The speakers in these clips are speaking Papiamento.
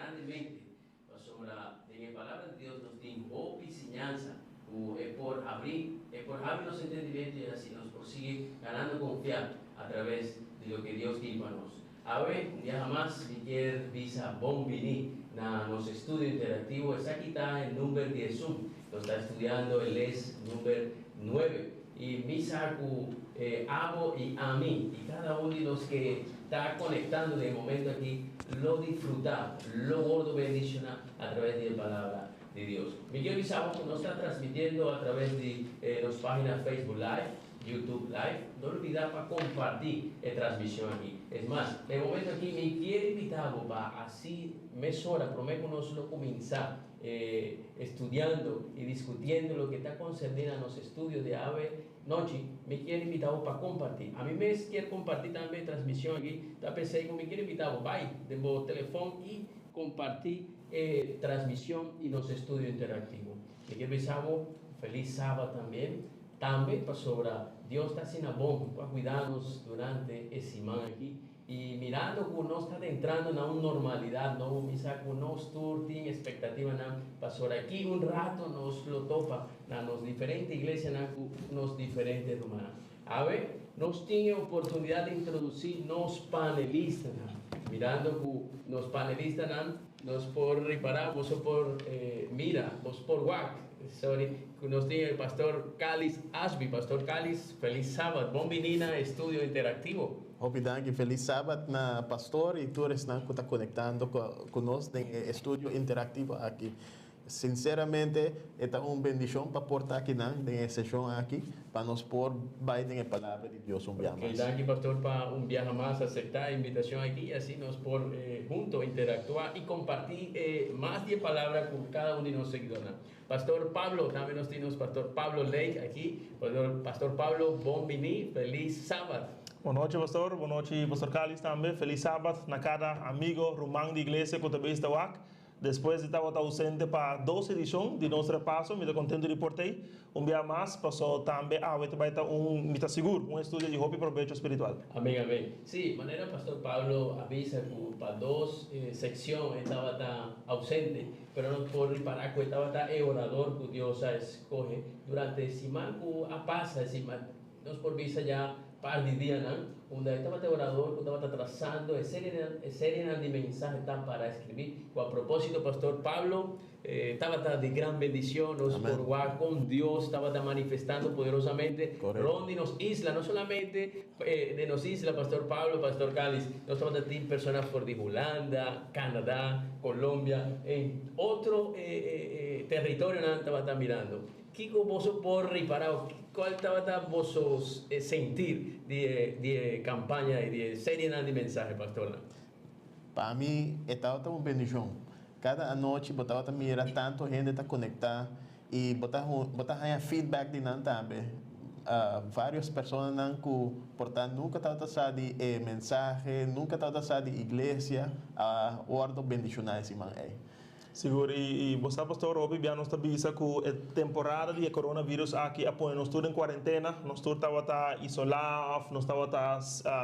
Grandemente, pasobra den e Palabra di Dios nos tin hopi siñansa ku e por habri, e por habri nos entendimiento i hasi nos por sigui ganando konfia a traves di loke Dios tin pa nos. Awe, un biaha mas, mi kier bisa bon bini na nos estudio interactivo. Esaki ta e number 11. Nos ta estudiando e les number 9. I mi sa ku abo i ami i kada un di nos ke ta konektando den e momento aki lo disfrutá, lo wordo bendishoná a traves di e Palabra di Dios. Mi kier bisa bo ku nos ta transmitiendo a traves di nos página Facebook Live, YouTube Live. No lubidá pa kompartí e transmishon aki. Es mas, na e momento aki mi kier invitá bo pa hasi mesora promé ku nos lo kuminsá estudiando i diskutiendo loke ta konserní na nos estudio di awe nochi, mi kier invitá bo pa kompartí. Ami mes kier kompartí tambe e transmishon aki, ta p'esei ku mi kier invitá bo bai den bo telefòn i kompartí e transmishon i nos estudio interaktivo. Mi kier bisa bo felis sabat tambe, tambe pasobra Dios ta asina bon pa kuida nos durante e siman aki. I mirando ku nos ta adentrando na un normalidat nobo, mi sa ku nos tur tin espektativanan pasobra aki un rato nos lo topa na nos diferente iglesianan ku nos diferente rumannan. Awe nos tin e oportunidat di introdusí nos panelistanan. Mirando ku nos panelistanan nos por ripará, boso por mira, boso por wak, sorry, ku nos tin e pastor Kalis Ashby. Pastor Kalis, felis sabat. Bon bini na Estudio Interaktivo. Hopi danki. Felis sabat na pastor i tur esnan ku ta konektando ku nos den e estudio interaktivo aki. Sinseramente e ta un bendishon pa por ta akinan den e seshon aki pa nos por bai den e Palabra di Dios un biaha Ok, mas. danki pastor pa un biaha mas aseptá e invitashon aki i asina nos por hunto interaktuá i kompartí mas di e Palabra ku kada un di nos seguidornan. Pastor Pablo, tambe nos tin nos Pastor Pablo Lake aki. Pastor Pablo, bon bini, felis sabat. Bon nochi Pastor, bon nochi Pastor Kalis tambe, felis sabat na kada amigo, ruman di iglesia ku ta bes ta wak. Despues di tabata ausente pa dos edishon di nos repaso, mi ta kontentu di por t'ei un bia mas, paso tambe awe ta bai ta un, mi ta sigur, un estudio di hopi probecho spiritual. Amen, amen. Sí, manera Pastor Pablo a bisa ku pa dos sekshon e tabata ausente, Pero nos por ripará ku e tabata e orador ku Dios a eskohe durante e siman ku a pasa, e siman, nos por bisa ya par di dianan, unda e tabata e orador ku tabata trasando e serienan, e serienan di mensahe ta para eskribí, ku a propósito Pastor Pablo tabata di gran bendicion, nos por wak kon Dios tabata manifestando poderosamente rond di nos isla, no solamente den nos isla, Pastor Pablo, Pastor Kalis, nos tabata tin personas for di Hulanda, Canada, Colombia, en otro territorionan tabata mirando. Kiko boso por ripara o cual tabata boso sentir di e campaña y di e serienan di mensahe, Pastornan? Pa mi e tabata un bendicion. Cada anochi bo tabata mira tanto hende ta conecta y bo ta bo ta haña feedback di nan tambe. Varios personanan cu por ta nunca tabata sa di e mensahe, nunca tabata sa di iglesia a wordo bendiciona e siman ey. Sigur, y bo sa Pastor, hopi bia nos ta bisa cu e temporada di e coronavirus aki a pone nos tur den cuarentena, nos tur tabata isola of nos tabata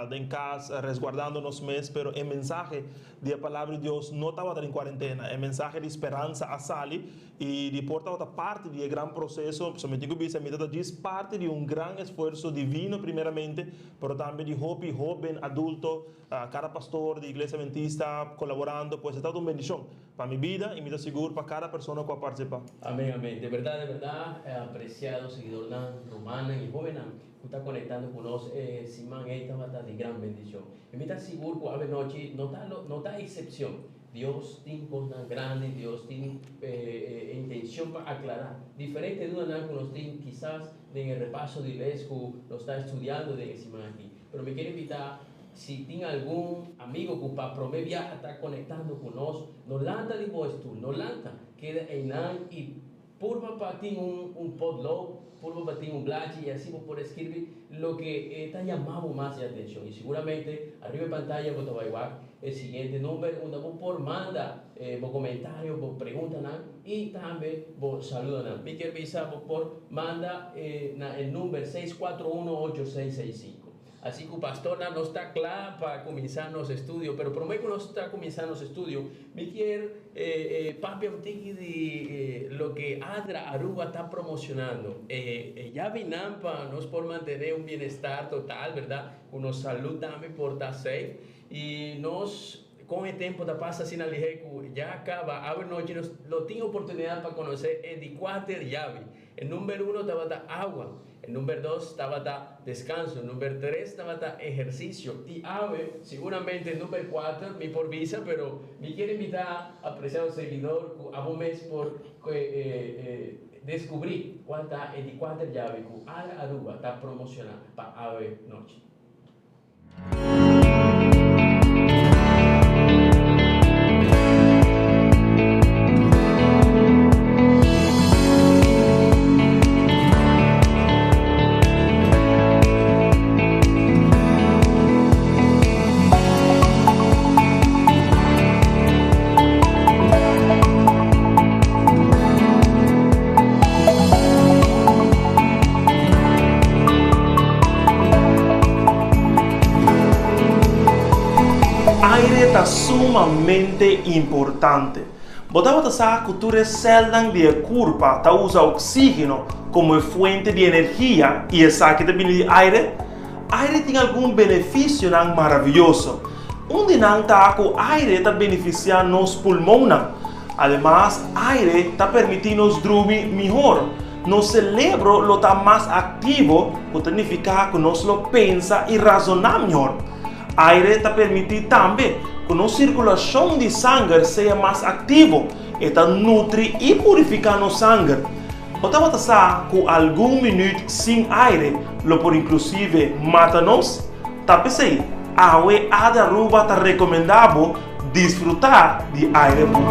den cas resguardando nos mes, pero e mensahe di e palabra di Dios no tabata den cuarentena, e mensahe di speransa a sali y di por tabata parti di e gran proceso, pasobra mi tin cu bisa mi ta ta djis parti di un gran esfuerso divino primeramente, pero tambe di hopi hoben, adulto, cada pastor di Iglesia Adventista colaborando, pues e tabata un bendicion pa mi bida y mi ta sigur pa cada persona cu a participa. Amen, amen. De berdad, de berdad, apreciado seguidornan, rumannan y hobennan cu ta conectando cu nos e siman ey tabata di gran bendicion. Y mi ta sigur cu awenochi no ta no ta excepcion. Dios tin cosnan grandi, Dios tin e intencion pa aclara diferente dudanan cu nos tin kisas den e repaso di les cu nos ta estudiando den e siman aki. Pero mi kier invita si tin algun amigo cu pa prome biaha ta conectando cu nos, no lanta di bo stoel, no lanta, keda eynan y purba pa tin un potlood, purba pa tin un blachi y asi bo por escribi loke e ta yama bo mas e atencion. Y seguramente ariba e pantaya bo ta bay wak e siguiente number unda bo por manda bo comentario, bo preguntanan y tambe bo saludonan. Mi kier bisa bo por manda na e number 641 8665. Asina ku pastornan, nos ta kla pa kuminsá nos estudio, pero promé ku nos ta kuminsá nos estudio, mi kier papia un tiki di loke ADRA Aruba ta promocionando. E yabinan pa nos por mantené un bienestar total, berdad? Ku nos salud tambe por ta safe. I nos kon e tempu ta pasa asina lihé ku ya kaba awe nochi nos lo tin oportunidat pa konosé e di kuater yabi. E number uno tabata awa. E number dos tabata deskanso, number tres tabata ehersisio i awe siguramente number kuater mi por bisa, pero mi kier invitá apresiado seguidor ku abo mes por deskubrí kual ta e di kuater yabi ku Ala Aruba ta promoshoná pa awe nochi. Aire ta sumamente importante. Bo tabata sa ku tur e sèlnan di e kurpa ta usa oksígeno komo e fuente di energia i esaki ta bini di aire? Aire tin algun benefisionan maravioso. Un di nan ta ku aire ta benefisiá nos pulmonnan. Ademas, aire ta permití nos drumi mihor. Nos selebro lo ta mas aktivo, ku ta nifiká ku nos lo pensa i razoná mihor. Aire ta permití tambe ku nos sirkulashon di sanger sea mas aktivo, e ta nutri i purifiká nos sanger. Bo tabata sa ku algun minüt sin aire lo por inklusive mata nos? Ta p'esei, awe Ada Aruba ta rekomendá bo disfrutá di aire puru.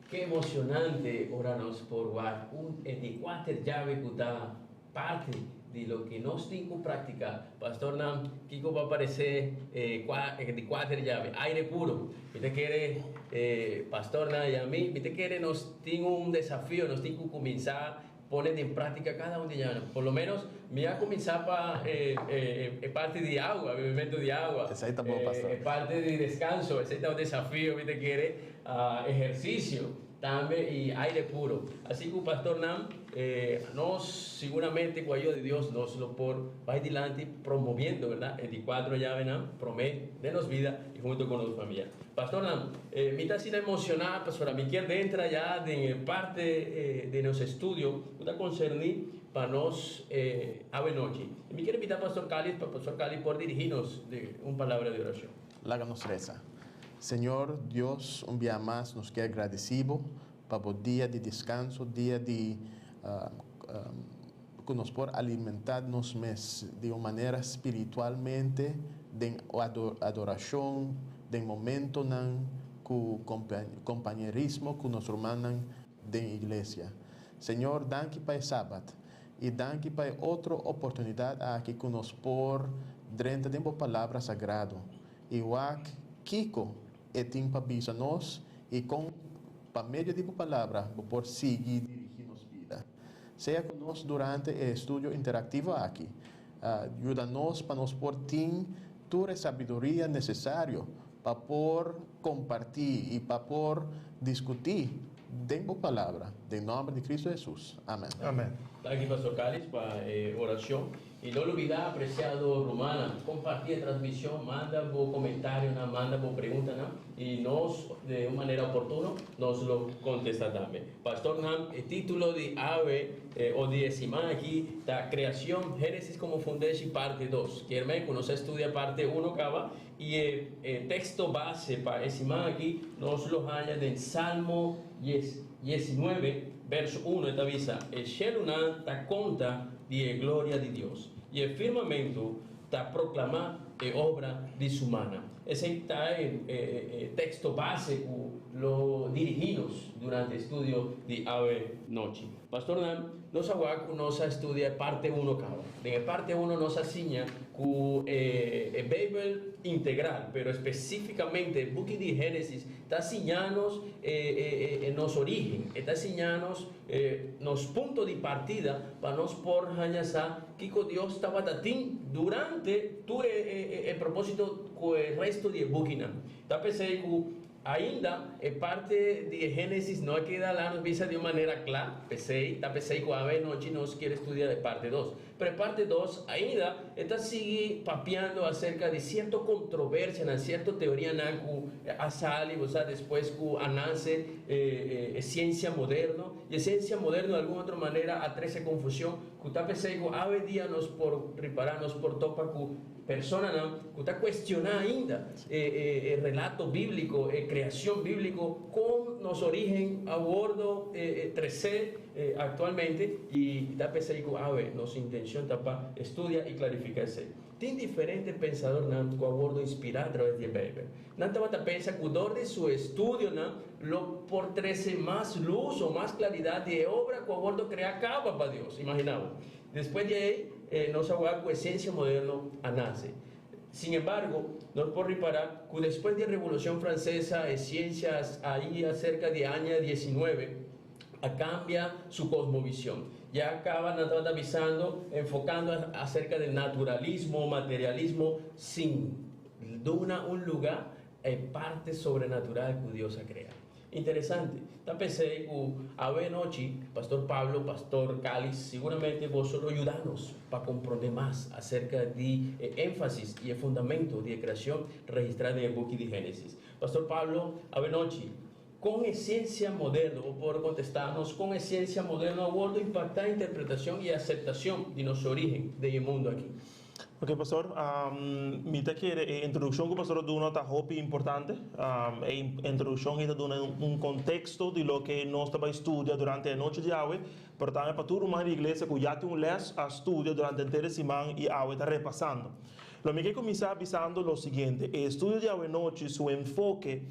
Ke emocionante ora nos por wak un e di kuater llave ku ta parti di loke nos tin ku praktiká. Pastornan, kiko bo a paresé e di kuater llave? Aire puro. Mi ta kere, pastornan i ami, mi ta kere nos tin un desafio, nos tin ku kuminsá pone den práctica cada un di ña. Por lo menos mi a cuminsa pa e parti di agua, bebimento di agua. Esey ta bon, pastor. E parti di descanso, esey ta un desafio mi ta kere. Ehercicio tambe y aire puro. Asi cu pastornan, nos siguramente cu ayuda di Dios nos lo por bay dilanti promoviendo, verdad, e di cuatro llavenan prome den nos vida y hunto cu nos familia. Pastornan, mi ta asina emocioná pasobra mi kier dentra ya den e parte di nos estudio ku ta konserní pa nos awe nochi. I mi kier invitá Pastor Kalis pa Pastor Kalis por dirigí nos den un palabra di orashon. Laga nos resa. Señor Dios, un bia mas nos kier gradisí Bo pa Bo dia di deskanso, dia di ku nos por alimentá nos mes di un manera spiritualmente den adorashon, den momentonan ku kompañerismo ku nos rumannan den iglesia. Señor, danki pa e Sabat i danki pa e otro oportunidat aki ku nos por drenta den Bo Palabra Sagrado i wak kiko e tin pa bisa nos i kon pa medio di Bo Palabra Bo por sigui dirigí nos bida. Sea ku nos durante e estudio interaktivo aki. Yuda nos pa nos por tin tur e sabiduria nesesario pa por kompartí i pa por diskutí den bo Palabra. Den nòmber di Kristu Hesus. Amèn. Amèn. Danki Pastor Kalis pa e orashon. I no lubidá, apresiado rumannan, kompartí e transmishon, manda bo komentarionan, manda bo preguntanan i nos den un manera oportuno nos lo kontestá tambe. Pastornan, e título di awe o di e siman aki ta Creacion, Génesis como Fundeshi parte dos. Kier men ku nos a studia parte uno kaba i e teksto base pa e siman aki nos lo haña den Salmo 19 verso uno e ta bisa, E shelunan ta konta di e gloria di Dios, i e firmamentu ta proklamá e obra di su mannan. Esei ta e teksto base ku lo dirigí nos durante e studio di awe nochi. Pastornan, Nos a wak ku nos a studia e parte uno kaba. Den e parte uno nos a siña ku e Beibel integral, pero spesífikamente e buki di Génesis ta siña nos e nos orígen, e ta siña nos nos punto di partida pa nos por haña sa kiko Dios tabata tin durante tur e propósito ku e resto di e bukinan. Ta p'esei ku Ainda, e parte di e Génesis no a keda la nos bisa di un manera kla, p'esei ta p'esei ku awe nochi nos kier studia e parte dos. Pero e parte dos ainda e ta sigui papiando aserka di sierto kontroversianan, sierto teorianan ku a sali, bo sa, despues ku a nase e siensia moderno, i e siensia moderno di algun otro manera a trese konfushon, ku ta p'esei ku awe dia nos por ripará, nos por topa ku Personanan ku ta kuestioná ainda e relato bíbliko, e kreashon bíbliko, kon nos orígen a wòrdu tresé aktualmente, i ta p'esei ku awe nos intenshon ta pa studia i klarifiká esei. Tin diferente pensadornan ku a wòrdu inspirá atraves di e Beibel. Nan tabata pensa ku dor di su estudionan lo por trese mas lus o mas klaridat di e obra ku a wòrdu kreá kaba pa Dios. Imaginá bo! Despues di ei, nos a wak ku e siensia moderno a nase. Sin embargo, nos por ripará ku despues di e Revolushon Fransesa e siensia ai aserka di aña 19 a kambia su kosmovishon. Ya kaba nan tabata bisando, enfokando aserka di naturalismo, materialismo, sin duna un lugá e parte sobrenatural ku Dios a krea. Interesante. Ta p'esei ku awe anochi Pastor Pablo, Pastor Kalis, siguramente boso lo yuda nos pa komprondé mas aserka di e énfasis i e fundamento di e kreashon registrá den e buki di Génesis. Pastor Pablo, awe nochi, kon e siensia moderno, bo por kontestá nos kon e siensia moderno a wòrdu impaktá interpretashon i aseptashon di nos orígen den e mundu aki? Ok pastor, mi ta kere e introduccion cu pastor a duna ta hopi importante. E introduccion ei ta duna un contexto di loke nos ta bay studia durante e anochi di awe, pero tambe pa tur ruman di iglesia cu ya tin un les a studia durante henter e siman y awe ta repasando. Lo mi ke cuminsa bisando lo siguiente, e estudio di awe nochi su enfoke,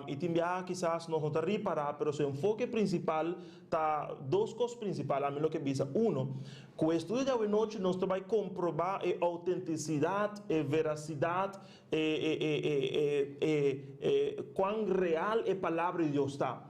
y tin biaha kisas nos no ta ripara, pero su enfoke principal Ta dos kos prinsipal ami lo ke bisa. Uno, ku e estudio di awenochi nos ta bai komprobá e outentisidat, e verasidat, e e e e e e e kuan real e Palabra di Dios ta.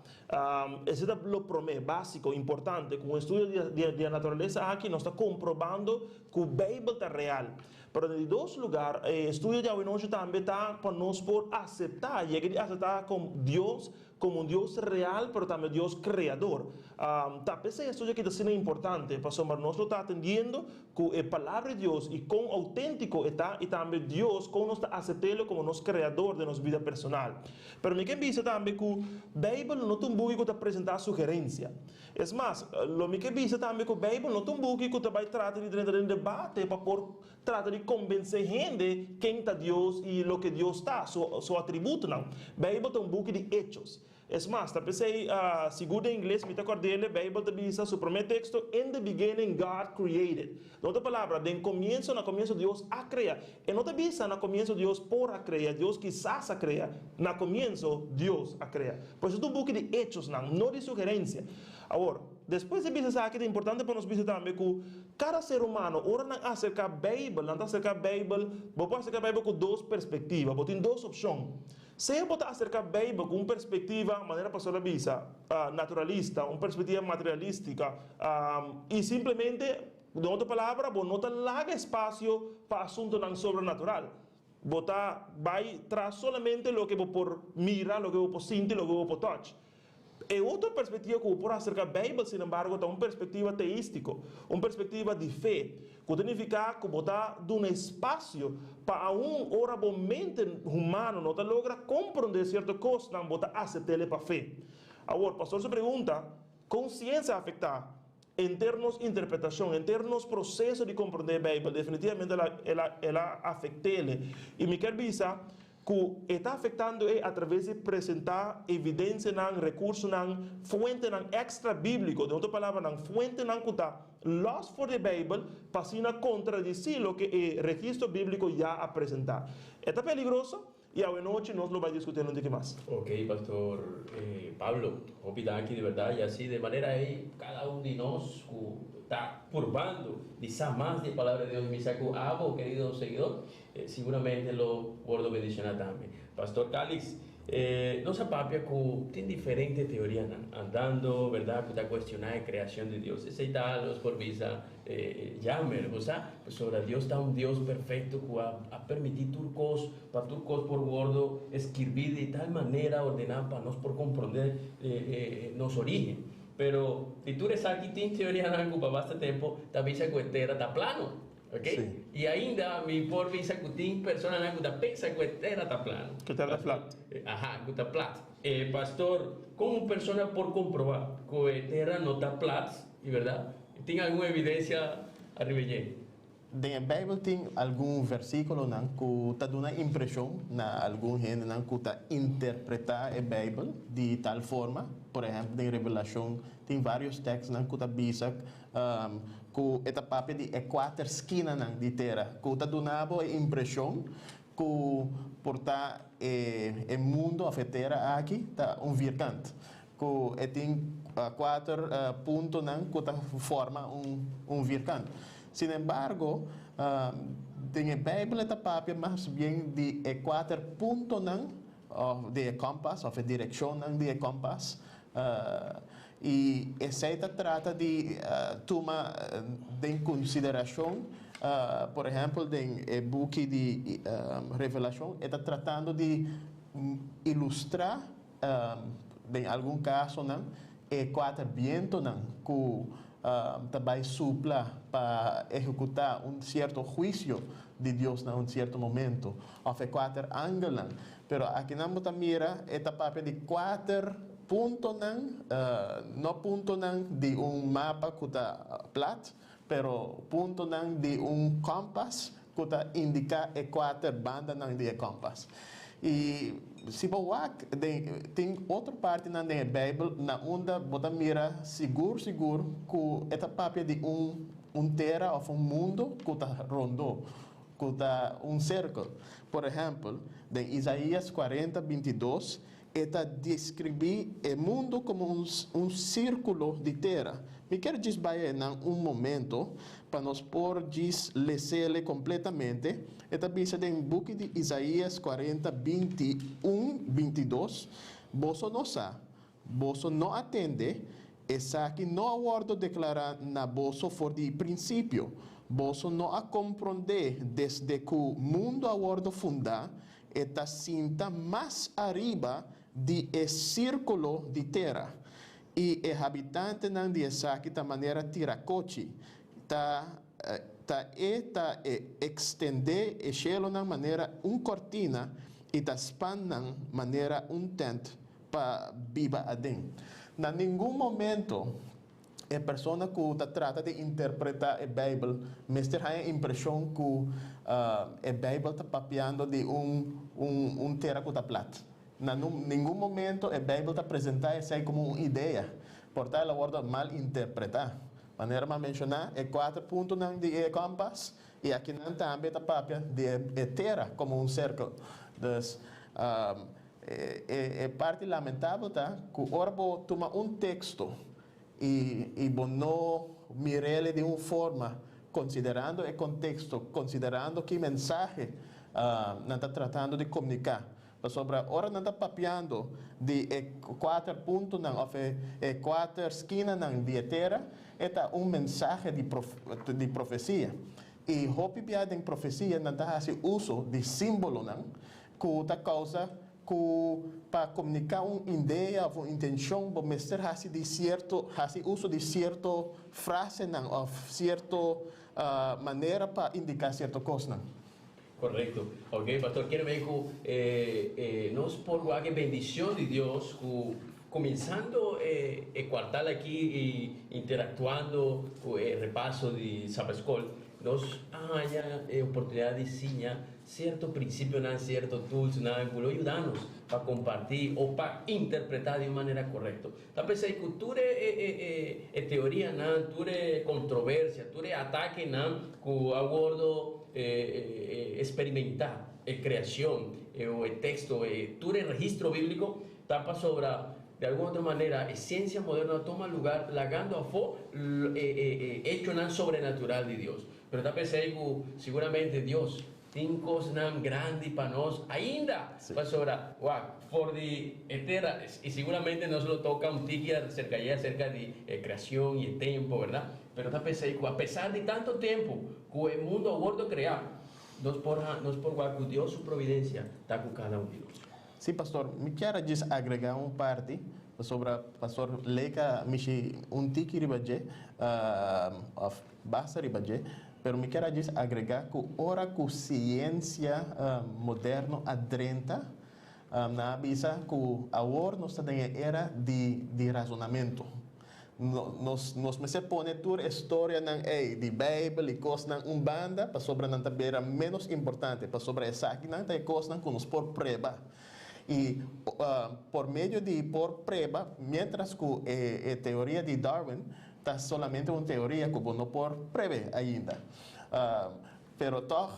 Esei ta lo promé, básiko, importante. Ku un estudio di di di e naturalesa aki nos ta komprobando ku Beibel ta real. Pero na di dos lugar, e estudio di awenochi tambe ta pa nos por aseptá, yega di aseptá kon Dios Como un Dios real, pero tambe Dios creador. Ta p'esei estudio aki ta asina importante, pasobra nos lo ta atendiendo cu e Palabra di Dios y con autentico e ta y tambe Dios con nos ta acept'El como nos Creador den nos bida personal. Pero mi ke bisa tambe cu Bijbel no ta un buki cu ta presenta sugerencia. Es mas, lo mi ke bisa tambe cu Bijbel no ta un buki cu ta bay trata di drenta den debate pa por Trata di konbensé hende ken ta Dios i loke Dios ta, su atributonan. Beibel ta un buki di echos. Es mas, ta p'esei, sigur den ingles mi ta kòrd'é, Beibel ta bisa su promé teksto, In the beginning God created. Den otro palabra, den komienso, na komienso Dios a krea. E no ta bisa na komienso Dios por a krea, Dios kisas a krea. Na komienso Dios a krea. Por eso ta un buki di echosnan, no di sugerensia. Awor, despues di bisa esaki ta importante pa nos bisa tambe ku kada ser humano ora nan aserká Beibel, nan ta aserká Beibel, bo por aserká Beibel ku dos perspektiva, bo tin dos opshon. Sea bo ta aserká Beibel ku un perspektiva, manera pastor a bisa, naturalista, un perspektiva materialístika, i simplemente, den otro palabra, bo no ta laga espasio pa asuntunan sobrenatural. Bo ta bai tras solamente loke bo por mira, loke bo por sinti, loke bo por touch. E otro perspektiva ku bo por aserká Beibel, sinembargo, ta un perspektiva teístiko, un perspektiva di fe, ku ta nifiká ku bo ta duna espasio pa aun ora bo mente humano no ta logra komprondé sierto kosnan, bo ta asept'el pa fe. Awor, pastor su pregunta, Kon siensia a afektá henter nos interpretashon, henter nos proseso di komprondé Beibel? Definitivamente el a el a afekt'el. I mi kier bisa ku e ta afektando e atraves di presentá evidensianan, rekursonan, fuentenan èkstra bíbliko, den otro palabranan, fuentenan ku ta lòs for di e Beibel pa asina kontradisí loke e registro bíbliko ya a presentá. E ta peligroso? I awe nochi nos lo bai diskutí un tiki mas. Ok, Pastor Pablo, hopi danki di berdad, i asi de manera ei kada un di nos ku ta purbando di sa mas di e Palabra di Dios, mi sa ku abo, kerido seguidor, siguramente lo wordo bendiciona tambe. Pastor Calix, nos a papia ku tin diferente teorianan andando, berdad, ku ta cuestiona e creacion di Dios. Esei ta nos por bisa Jammer, bo sa, pasobra Dios ta un Dios perfecto cu a permiti tur cos, pa tur cos por wordo skirbi di tal manera ordena pa nos por comprende nos origen. Pero di tur esaki tin teorianan cu pa basta tempo ta bisa cu e tera ta plano, ok? Y ainda mi por bisa cu tin personanan cu ta pensa cu e tera ta plano. Cu e tera ta flat. Aha, cu ta plat. Pastor, con un persona por comproba cu e tera no ta plat, y verdad? Tin algun evidencia ariba dje? Den e Bijbel tin algun versiculonan cu ta duna impresion na algun hendenan cu ta interpreta e Bijbel di tal forma. Por ehempel, den Revelacion tin varios tekstnan cu ta bisa cu e ta papia di e cuater skinanan di tera, cu ta duna bo e impresion cu por ta e mundo of e tera aki ta un vierkant. Ku e tin kuater puntonan ku ta forma un vierkant. Sin embargo, den e Bijbel e ta papia mas bien di e kuater puntonan òf di e kompas òf e direkshonnan di e kompas. I esei ta trata di tuma den konsiderashon, por ehèmpel den e buki di Revelashon e ta tratando di ilustrá Den algun kasonan e kuater bientonan ku ta bai supla pa ehekutá un sierto huisio di Dios na un sierto momento, òf e kuater angelnan. Pero akinan bo ta mira e ta papia di kuater puntonan, no puntonan di un mapa ku ta plat, pero puntonan di un kòmpas ku ta indiká e kuater bandanan di e kòmpas. I si bo wak den, tin otro partinan den e Beibel na unda bo ta mira sigur sigur ku e ta papia di un un tera òf un mundu ku ta rondó, ku ta un sirkel. Por ehèmpel, den Isaías kuarenta, 22, E ta deskribí e mundu komo un un sírkulo di tera. Mi kier djis bai einan un momento pa nos por djis les'ele kompletamente. E ta bisa den buki di Isaías 40, 21, 22, Boso no sa, boso no a tende, esaki no a wòrdu deklará na boso for di prinsipio, boso no a komprondé desde ku mundu a wòrdu fundá, E ta sinta mas ariba di e sírkulo di tera, i e habitantenan di esaki ta manera tirakochi. Ta ta e ta e ekstendé e shelonan manera un kòrtina i ta span nan manera un tènt pa biba aden. Na ningun momento E persona ku ta trata di interpretá e Beibel mester haña impreshon ku e Beibel ta papiando di un un tera ku ta plat. Na ningun momento e Beibel ta presentá esei komo un idea. Por ta el a wòrdu mal interpretá. Manera mi a menshoná e kuater puntonan di e kòmpas i akinan tambe ta papia di e tera komo un sirkel. Dus, e parti lamentabel ta ku ora bo tuma un teksto i bo no mir'el di un forma konsiderando e konteksto, konsiderando ki mensahe nan ta tratando di komuniká. Pasobra ora nan ta papiando di e kuater puntonan òf e kuater skinanan di e tera, e ta un mensahe di profesia. I hopi bia den profesia nan ta hasi uso di símbolonan ku ta kousa ku pa komuniká un idea òf un intenshon bo mester hasi di sierto hasi uso di sierto frasenan òf sierto manera pa indiká sierto kosnan. Korekto. Oke, pastor kier mei ku nos por wak e bendishon di Dios ku kuminsando e kuartal aki i interaktuando ku e repaso di Sabbatschool nos a haña e oportunidat di siña Sierto prinsipionan, sierto toolsnan ku lo yuda nos pa kompartí o pa interpretá di un manera korekto. Ta p'esei ku tur e e teorianan, tur e kontroversia, tur e atakenan ku a wordo eksperimentá. E kreashon, e teksto, e tur e registro bíbliko ta pasobra di algun otro manera e siensia moderno a tuma lugar lagando afó e echonan sobrenatural di Dios. Pero ta p'esei ku siguramente Dios tin kosnan grandi pa nos ainda, pasobra wak for di e tera i siguramente nos lo toka un tiki aserka dje aserka di e kreashon i e tempu, bèrdat? Pero ta p'esei ku apesar di tantu tempu ku e mundu a wòrdu kreá, Nos por ha, nos por wak ku Dios su providencia ta ku kada un di nos. Sí, pastor, mi kier a djis agregá un parti, pasobra pastor Lake a mishi un tiki riba dje, òf basta riba dje, pero mi kier a djis agregá ku ora ku siensia moderno a drenta, nan a bisa ku awor nos ta den e era di di razonamentu. Nos nos mester pone tur e storianan ei di Bijbel i kosnan un banda pasobra nan ta bira ménos importante, pasobra esakinan ta e kosnan ku nos por prueba. I por medio di por prueba, miéntras ku e e teoria di Darwin ta solamente un teoria ku bo no por pruebe ainda. Pero tòg,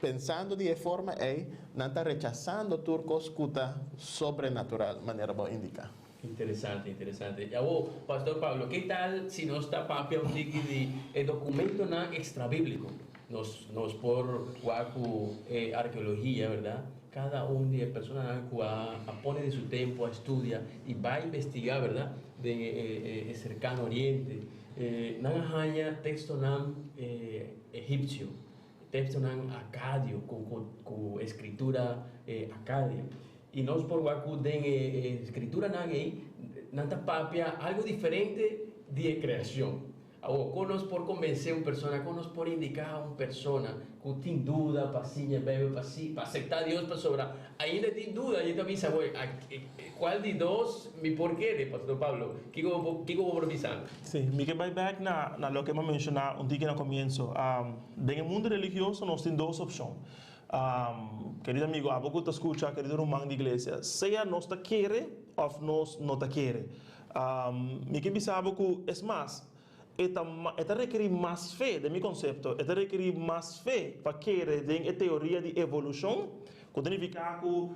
pensando di e forma ei, nan ta rechasando tur kos ku ta sobrenatural, manera bo a indiká. Interesante, interesante. Y awo, Pastor Pablo, ke tal si nos ta papia un tiki di e documentonan extrabíblico? Nos, nos por wak cu e arqueologia, verdad? Cada un di e personanan cu a, a pone di su tempo a studia y bai investiga, verdad? Den e, e, e Cercano Oriente, nan a haña textonan egipcio, textonan acadio, cu, cu, cu escritura acadia. I nos por wak ku den e skrituranan ei nan ta papia algu diferente di e kreashon. Awor, kon nos por kombensé un persona, kon nos por indiká un persona ku tin duda pa siña e Beibel, pa si, pa aseptá Dios pasobra ainda e tin duda i e ta bisa, Awor, kual di dos mi por kere, Pastor Pablo? Kiko bo, kiko bo por bisa mi? Sí, mi ke bai bèk na na loke mi a menshoná un tiki na komienso. Den e mundu religioso nos tin dos opshon. Kerido amigo, abo ku ta skucha, kerido ruman di iglesia, sea nos ta kere òf nos no ta kere. Mi ke bisa bo ku, es mas, e ta e ta rekerí mas fe, den mi konsepto, e ta rekerí mas fe pa kere den e teoria di evolushon, ku ta nifiká ku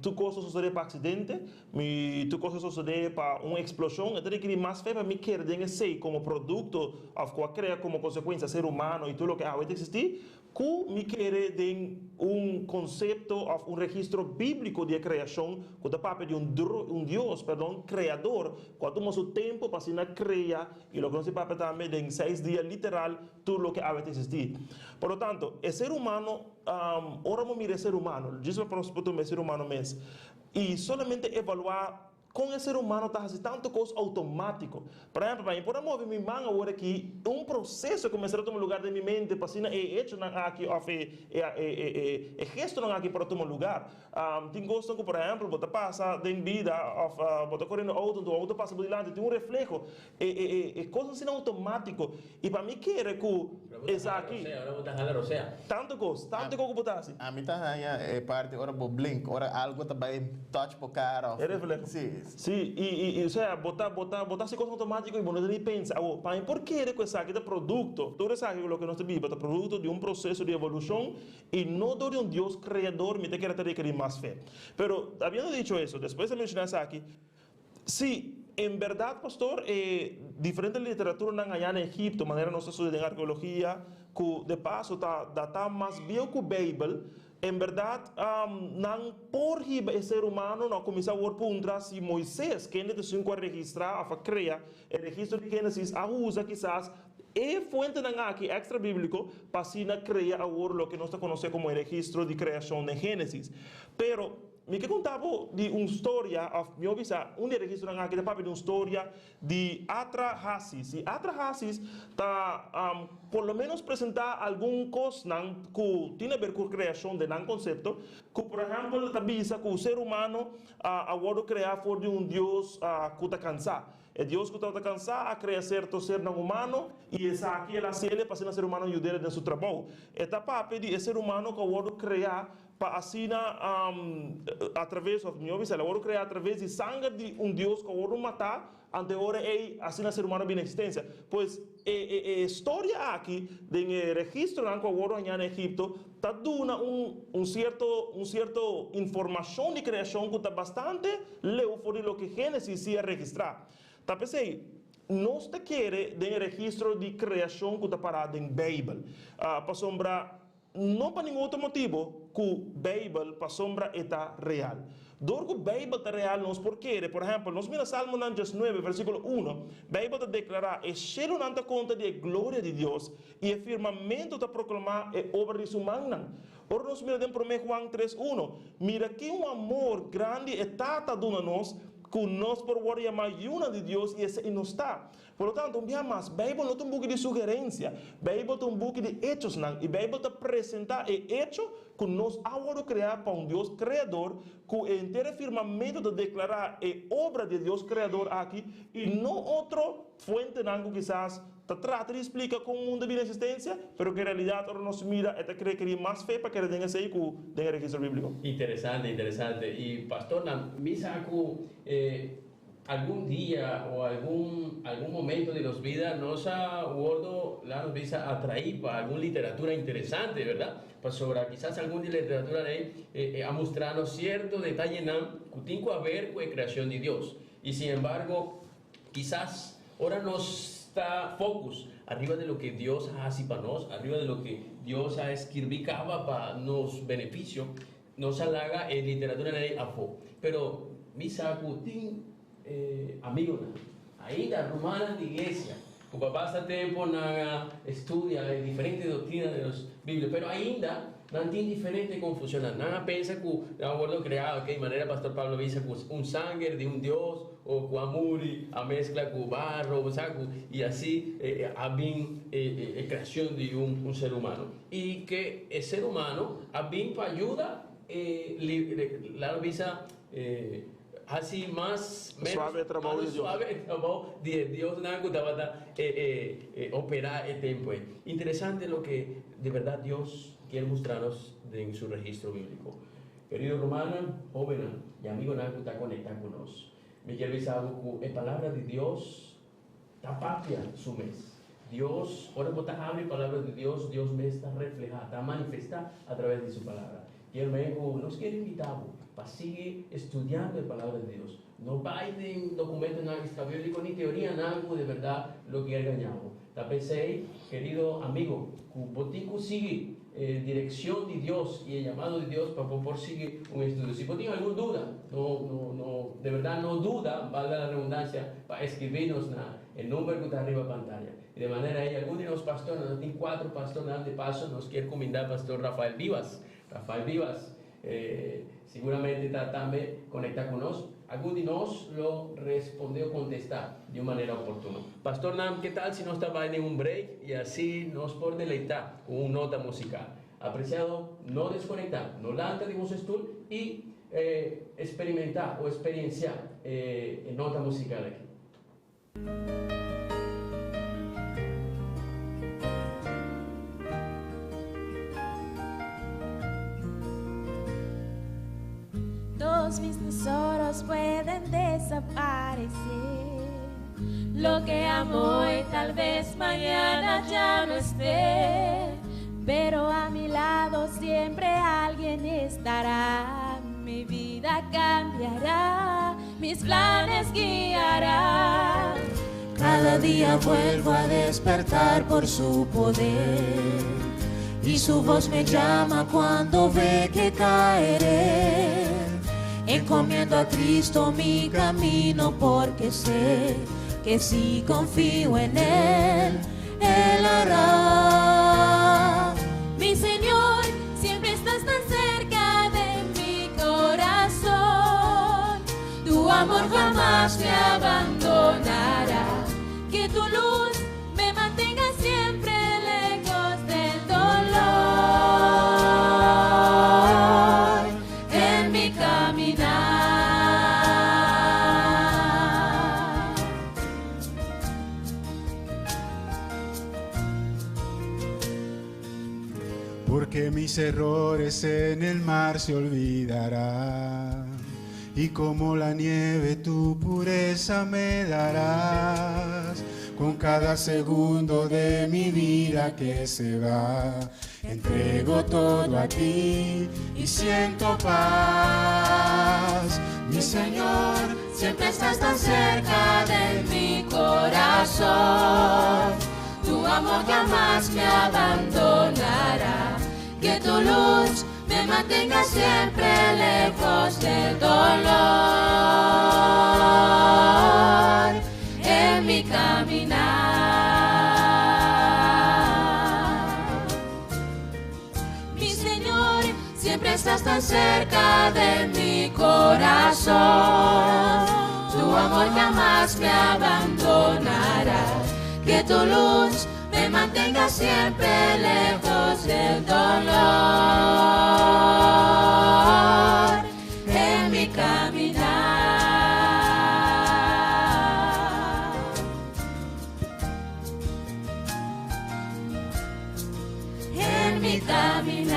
tur kos ta sosodé pa aksidente, Mi tur kos a sosodé pa un eksploshon, e ta rekerí mas fe pa mi kere den esei komo produkto òf ku a krea komo konsekuensia ser humano i tur loke awe ta eksistí, ku mi kere den un konsepto òf un registro bíbliko di e kreashon ku ta papia di un un Dios, perdon, kreador ku a tuma su tempu pa asina krea i loke nos ta papia tambe den seis dia literal tur loke awe ta eksistí. Por lo tanto, e ser humano, ora bo mira e ser humano, djis pa nos por tuma e ser humano mes, I solamente evaluá kon e ser humano ta hasi tantu kos outomátiko. Por ehèmpel, pa mi por a move mi man awor aki, un proseso ku mester a tuma lugar den mi mente pa asina e echonan aki òf e e gestonan aki por a tuma lugar. Tin kosnan ku por ehèmpel bo ta pasa den bida òf bo ta koriendo outo, un outo pasa bo dilanti, tin un refleho. E e e e kos asina outomátiko. I pa mi kere ku esaki. Ora bo ta hala rosea. Tantu kos, tantu kos ku bo ta hasi. Ami ta haña e parti ora bo blink, ora algu ta bai touch bo kara of. E refleho. Si. Si, i i i osea bo ta bo ta bo ta hasi kos outomátiko i bo no ta ni pensa. Awor, pa mi por kere ku esaki ta produkto, tur esaki ku loke nos ta biba ta produkto di un proseso di evolushon i no dor di un Dios kreador, mi ta kere ta rekerí mas fe. Pero, habiendo dicho eso, despues di menshoná esaki, Sí, en berdad pastor, e diferente literaturanan allá na Egipto, manera nos ta studia den arkeologia, ku de paso ta datá mas bieu ku Beibel, en berdad nan por hiba e ser humano na kuminsá wor puntra si Moises, kende ta esun ku a registrá òf a krea e registro di Génesis, a usa kisas e fuentenan aki extra-bíbliko pa asina krea awor loke nos ta konosé komo e registro di kreashon den Génesis. Pero. Mi ke konta bo di un storia, òf mihó bisa, un di e registronan aki ta papia di un storia di Atrahasis. I Atrahasis ta por lo ménos presentá algun kosnan ku tin aber ku kreashon den nan konsepto, ku por ehèmpel ta bisa ku ser humano a wòrdu kreá for di un dios ku ta kansá. E Dios ku tabata kansá a krea serto sernan humano i esaki el a hasiel pa asina ser humano yud'el den su trabou. E ta papia di e ser humano ku a wòrdu kreá pa asina atraves, òf mihó bisa, el a wòrdu kreá atraves di sanger di un Dios ku a wòrdu matá. Anto e ora ei asina ser humano bini existencia. Pues e storia aki den e registronan cu a wordo haña na Egipto ta duna un cierto un cierto informacion di creacion cu ta bastante leu for di loke Genesis si a registra. Ta p'esei nos ta kere den e registro di creacion cu ta para den Bijbel. Pasobra No pa ningun otro motibu ku Beibel, pasobra e ta real. Dor ku Beibel ta real nos por kere. Por ehèmpel, nos mira Salmonan diesnuebe, versíkulo uno, Beibel ta deklará, E shelunan ta konta di e gloria di Dios, i e firmamentu ta proklamá e obra di su mannan. Ora nos mira den Promé Juan tres uno, mira ki un amor grandi e Tata a duna nos, ku nos por wòrdu yamá yunan di Dios, i esei nos ta. Por lo tanto, un bia mas, Beibel no ta un buki di sugerensia. Beibel ta un buki di echosnan, i Beibel ta presentá e echo ku nos a wòrdu kreá pa un Dios Kreador, ku e henter e firmamentu ta deklará e obra di e Dios Kreador aki, i no otro fuentenan ku kisas ta trata di splika kon mundu a bini eksistensia, pero ku en realidat ora nos mira e ta rekerí mas fe pa kere den esei ku den e registro bíbliko. Interesante, interesante. I pastornan, mi sa ku e Algun dia o algun algun momento di nos bida nos a wordo, laga nos bisa, atraí pa algun literatura interesante, berdad? Pasobra kisas algun di literatura ei a mustra nos cierto detayenan cu tin cu haber cu e creacion di Dios. Y sin embargo, kisas ora nos ta focus ariba di loke Dios a haci pa nos, ariba di loke Dios a skirbi caba pa nos beneficio, Nos a laga e literaturanan ei afó, pero mi sa ku tin amigonan, ainda rumannan di iglesia, ku pa basta tempu nan a studia e diferente doktrina di nos Biblia, pero ainda nan tin diferente konfushonnan. Nan a pensa ku nan a wòrdu kreá, oke, manera Pastor Pablo a bisa, ku un sanger di un dios o ku a muri a meskla ku barro, bo sa ku, i asi a bin e kreashon di un ser humano. I ke e ser humano a bin pa yuda e laga bisa hasi mas menos Suave e trabou di Dios. Suave e trabou di e diosnan ku tabata operá e tempu ei. Interesante loke di bèrdat Dios kier mustra nos den su registro bíbliko. Kerido rumannan, hóbennan i amigonan ku ta konektá ku nos, mi kier bisa bo ku e Palabra di Dios Ta papia su mes. Dios, ora bo ta habri palabra di Dios, Dios mes ta refleha, ta manifesta a traves di su palabra. Kier men ku nos kier invita bo pa sigui estudiando e palabra di Dios. No bai den dokumentonan extrabiblico ni teorianan ku de berdad lo kier gaña bo. Ta p'esei, kerido amigo, ku bo tin ku sigui e direkshon di Dios i e yamado di Dios pa bo por sigui un estudio. Si bo tin algun duda, no, no, no, de berdad no duda, valga la redundancia, pa escribí nos na e number cu ta riba pantaya. I de manera ei algun di nos pastornan, nos tin cuatro pastornan, de paso nos kier cuminda Pastor Rafael Vivas, Rafael Vivas, Siguramente ta tambe conecta cu nos. Algun di nos lo responde o contesta di un manera oportuno. Pastor Nam, ke tal si nos ta bai den un break y asi nos por deleita cu un nota musical? Apreciado, no desconecta, no lanta di boso stoel y experimenta o experiencia e nota musical aki. Todos mis tesoros pueden desaparecer. Lo que amo hoy tal vez mañana ya no esté. Pero a mi lado siempre alguien estará. Mi vida cambiará, mis planes guiará. Cada día vuelvo a despertar por su poder. Y su voz me llama cuando ve que caeré. Encomiendo a Cristo mi camino porque sé que si confío en Él, Él hará. Mi Señor, siempre estás tan cerca de mi corazón. Tu amor jamás me abandonará. Que tu luz me mantenga siempre lejos del dolor. En mi caminar. Porque mis errores en el mar se olvidarán. Y como la nieve tu pureza me darás. Con cada segundo de mi vida que se va, entrego todo a ti y siento paz. Mi Señor, Siempre estás tan cerca de mi corazón. Tu amor jamás me abandonará. Que tu luz me mantenga siempre lejos del dolor en mi caminar. Mi Señor, siempre estás tan cerca de mi corazón. Tu amor jamás me abandonará. Que tu luz me mantenga siempre lejos del dolor en mi caminar. En mi caminar.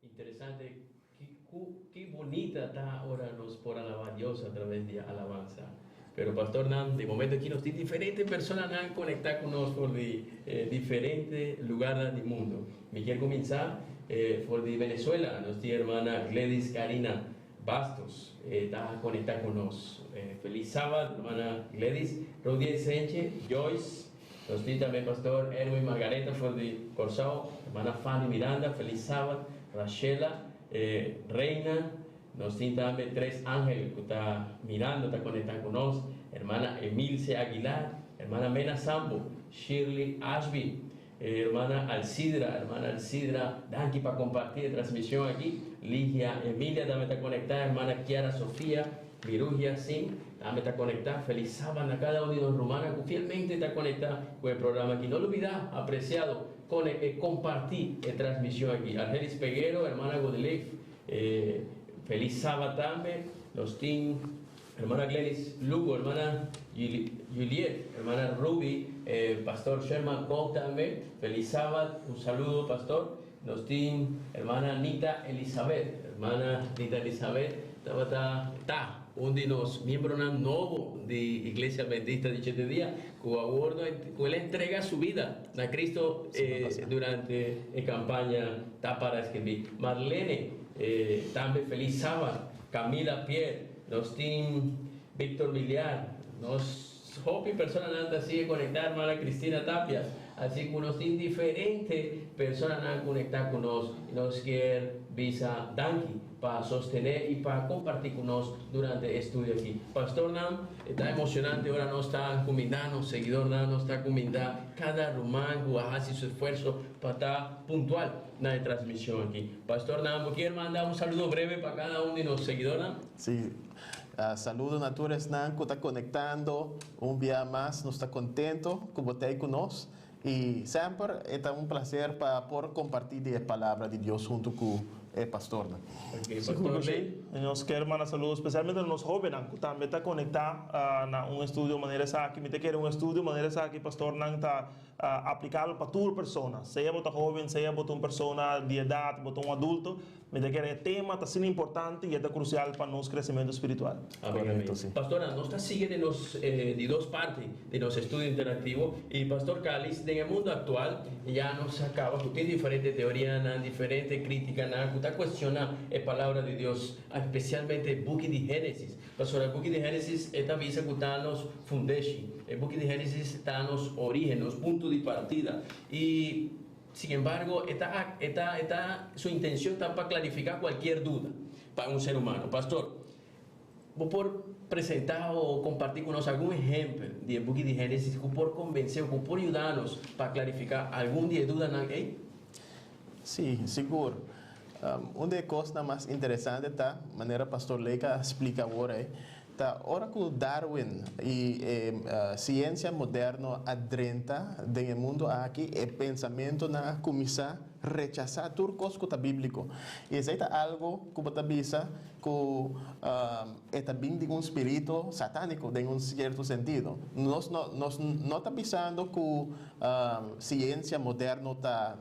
Interesante, ki bunita ta ora nos por alabá Dios a traves di alabansa. Pero pastornan, di momento aki nos tin diferente personanan konektá ku nos for di diferente lugarnan di mundo. Mi kier kuminsá for di Venezuela, nos tin hermana Gladys Karina Bastos ta konektá ku nos. Felis sábado, hermana Gladys. Rodiel Senche, Joyce, nos tin tambe pastor Erwin Margareta for di Kòrsou, hermana Fanny Miranda, felis sábado, Rashela Reina, nos tin tambe tres angel ku ta mirando, ta konektá ku nos, hermana Emilce Aguilar, hermana Mena Sambo, Shirley Ashby, hermana Alcidra, hermana Alcidra, danki pa kompartí e transmishon aki, Ligia Emilia tambe ta konektá, hermana Kiara Sofia, Mirugia Singh tambe ta konektá. Felis sábado na kada un di nos rumannan ku fielmente ta konektá ku e programa aki. No lubidá, apresiado, kone e kompartí e transmishon aki. Argelis Peguero, hermana Godelief, felis sábado tambe. Nos tin hermana Glenis Lugo, hermana Juliet, hermana Ruby, pastor Sherman Koch tambe. Felis sábado, un saludo, pastor. Nos tin hermana Nita Elizabeth. Hermana Nita Elizabeth tabata, ta, un di nos miembronan nobo di Iglesia Adventista di Shete Dia ku awor no ku el a entrega su bida na Cristo durante e campaña Ta Para Escribí. Marlene tambe felis sábado. Camila Pierre, nos tin Victor Miliar, nos hopi personanan ta sigue conecta, hermana Cristina Tapia, asi cu nos tin diferente personanan conecta cu nos y nos kier bisa danki pa sostene y pa comparti cu nos durante e estudio aki. Pastornan, e ta emocionante ora nos ta cuminda nos seguidornan, nos ta cuminda cada ruman cu a haci su esfuerzo pa ta puntual na e transmision aki. Pastornan, bo kier manda un saludo breve pa cada un di nos seguidornan? Si. Saludo na tur esnan ku ta konektando un bia mas. Nos ta kontento ku bo ta ei ku nos i semper e ta un plaser pa por kompartí di e Palabra di Dios huntu ku e pastornan. Sigur ku si. Nos kier manda saludo spesialmente na nos hóbennan ku tambe ta konektá na un estudio manera esaki. Mi ta kere un estudio manera esaki pastornan ta aplikabel pa tur persona. Sea bo ta hóben, sea bo ta un persona di edat, bo ta un adulto. Mi ta kere e tema ta asina importante i e ta krusial pa nos kresementu spiritual. Amén, amén. Korekto, si. Pastora, nos ta sigui den nos di dos parti di nos estudio interactivo i Pastor Kalis, den e mundo aktual ya nos a kaba ku tin diferente teorianan, diferente kritikanan ku ta kuestioná e Palabra di Dios, espesialmente e buki di Génesis. Pasobra e buki di Génesis e ta bisa ku ta nos fundeshi, e buki di Génesis ta nos origen, nos punto di partida i Sin embargo, e ta e ta e ta su intencion ta pa clarifica cualkier duda pa un ser humano. Pastor, bo por presenta o comparti cu nos algun ehempel di e buki di Genesis cu por convence o cu por yuda nos pa clarifica algun di e dudanan ey? Sí, sigur. Un di e cosnan mas interesante ta, manera Pastor Lake a splica awor ey, Ta ora ku Darwin i e siensia moderno a drenta den e mundu aki, e pensamentunan a kuminsá rechasá tur kos ku ta bíbliko. I esei ta algu ku bo ta bisa ku e ta bin di un spiritu satániko den un sierto sentido. Nos no nos no ta bisando ku siensia moderno ta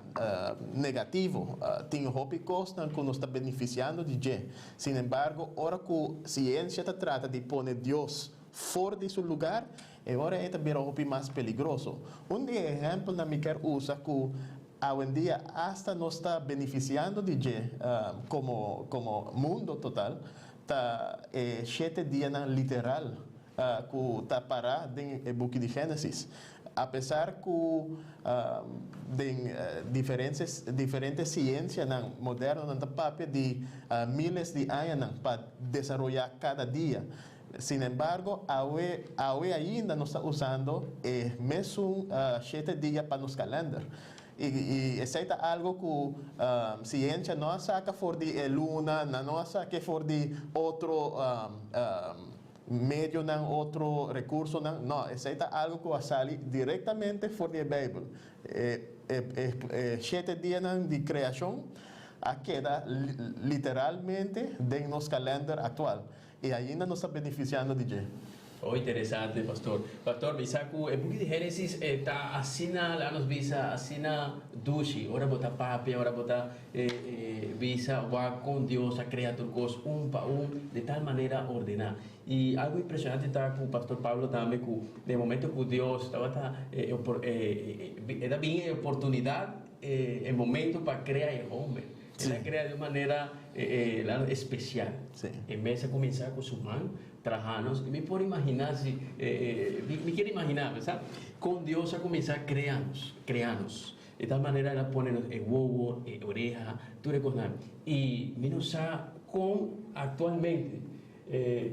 negativo. Tin hopi kosnan ku nos ta benefisiando di dje. Sinembargo, ora ku siensia ta trata di pone Dios for di su lugar, e ora ei ta bira hopi mas peligroso. Un di e ehèmpelnan mi kier usa ku awendia asta nos ta benefisiando di dje komo komo mundo total ta e shete dianan literal ku ta pará den e buki di Génesis. Apesar ku den diferentes diferente siensianan moderno nan ta papia di miles di añanan pa desaroyá kada dia. Sinembargo, awe awe ainda nos ta usando e mesun shete dia pa nos kalender. I i esei ta algo ku siensia no a saka for di e luna, nan no a sak'é for di otro medionan, otro rekursonan. No, esei ta algo ku a sali direktamente for di e Beibel. E e e shete dianan di kreashon a keda literalmente den nos kalender aktual. I ainda nos ta benefisiando di dje. Oh interesante pastor. Pastor mi sa ku e buki di Genesis e ta asina laga nos bisa asina dushi ora bo ta papia ora bo ta bisa wak kon Dios a krea tur kos un pa un di tal manera ordena. I algu impresionante ta ku pastor Pablo tambe ku den momento ku Dios tabata e ta bin e oportunidat e momento pa krea e homber. El a krea di un manera espesial. E mes a kuminsá ku su man traha nos. I mi por imaginá si, mi kier imaginá, besa, kon Dios a kuminsá krea nos, krea nos. Di tal manera el a pone nos e wowo, e oreha, tur e kosnan. I mi no sa kon aktualmente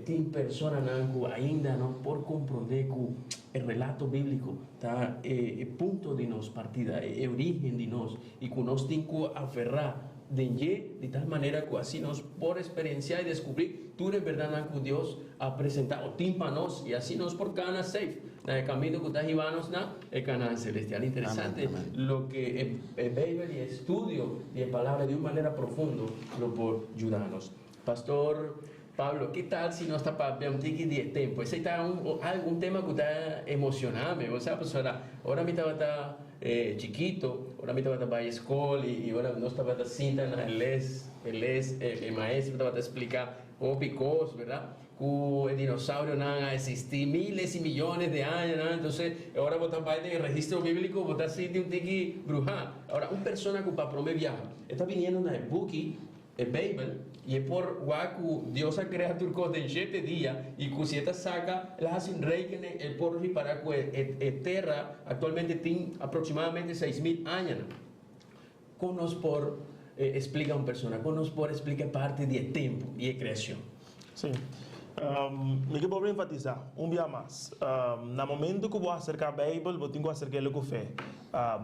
tin personanan ku ainda no por komprondé ku e relato bíbliko ta e punto di nos partida, e orígen di nos, i ku nos tin ku aferrá den dje di tal manera ku asina nos por eksperensiá i deskubrí tur e bèrdatnan ku Dios a presentá o tin pa nos, i asina nos por kana safe na e kaminda ku ta hiba nos na e Kanaan selestial. Interesante loke e Beibel i e estudio di e Palabra di un manera profundo lo por yuda nos. Pastor Pablo, ke tal si nos ta papia un tiki di e tempu? Esei ta un algu, un tema ku ta emoshoná mi. Bo sa pasobra ora mi tabata chikito, ora mi tabata bai skol i ora nos tabata sinta na e les, e les, e maestro tabata splika hopi kos, bèrdat? Ku e dinosaurionan a eksistí miles i miyones di añanan. Entonces, ora bo ta bai den e registro bíbliko bo ta sinti un tiki bruhá. Ora un persona ku pa promé biaha e ta biniendo na e buki E Beibel, i e por wak ku Dios a krea tur kos den shete dia i ku si e ta saka el a hasi un rekening e por ripará ku e tera aktualmente tin aproksimadamente 6000 añanan. Kon nos por splika un persona? Kon nos por splika e parti di e tempu i e kreashon? Sí. Mi ke bolbe enfatisá un bia mas, na momento ku bo aserká Beibel, bo tin ku aserk'el ku fe.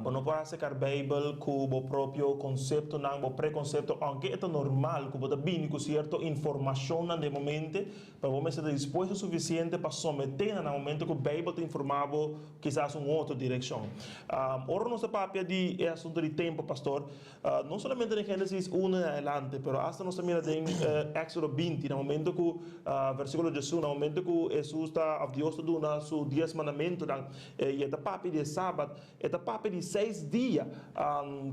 Bo no por aserkar Beibel ku bo propio konseptonan, bo prekonsepto, ounke e ta normal ku bo ta bini ku sierto informashonnan den momente, pero bo mester ta dispuesto sufisiente pa someté nan na momento ku Beibel ta informá bo kisas un otro direkshon. Ora nos ta papia di e asuntu di tempu, pastor, No solamente den Génesis uno en adelante, pero asta nos ta mira den Éxodo 20, na momento ku, versíkulo 11, na momento ku Hesus ta, òf Dios ta duna su dies mandamentunan, i e ta papia di e Sabat, e ta papia di seis dia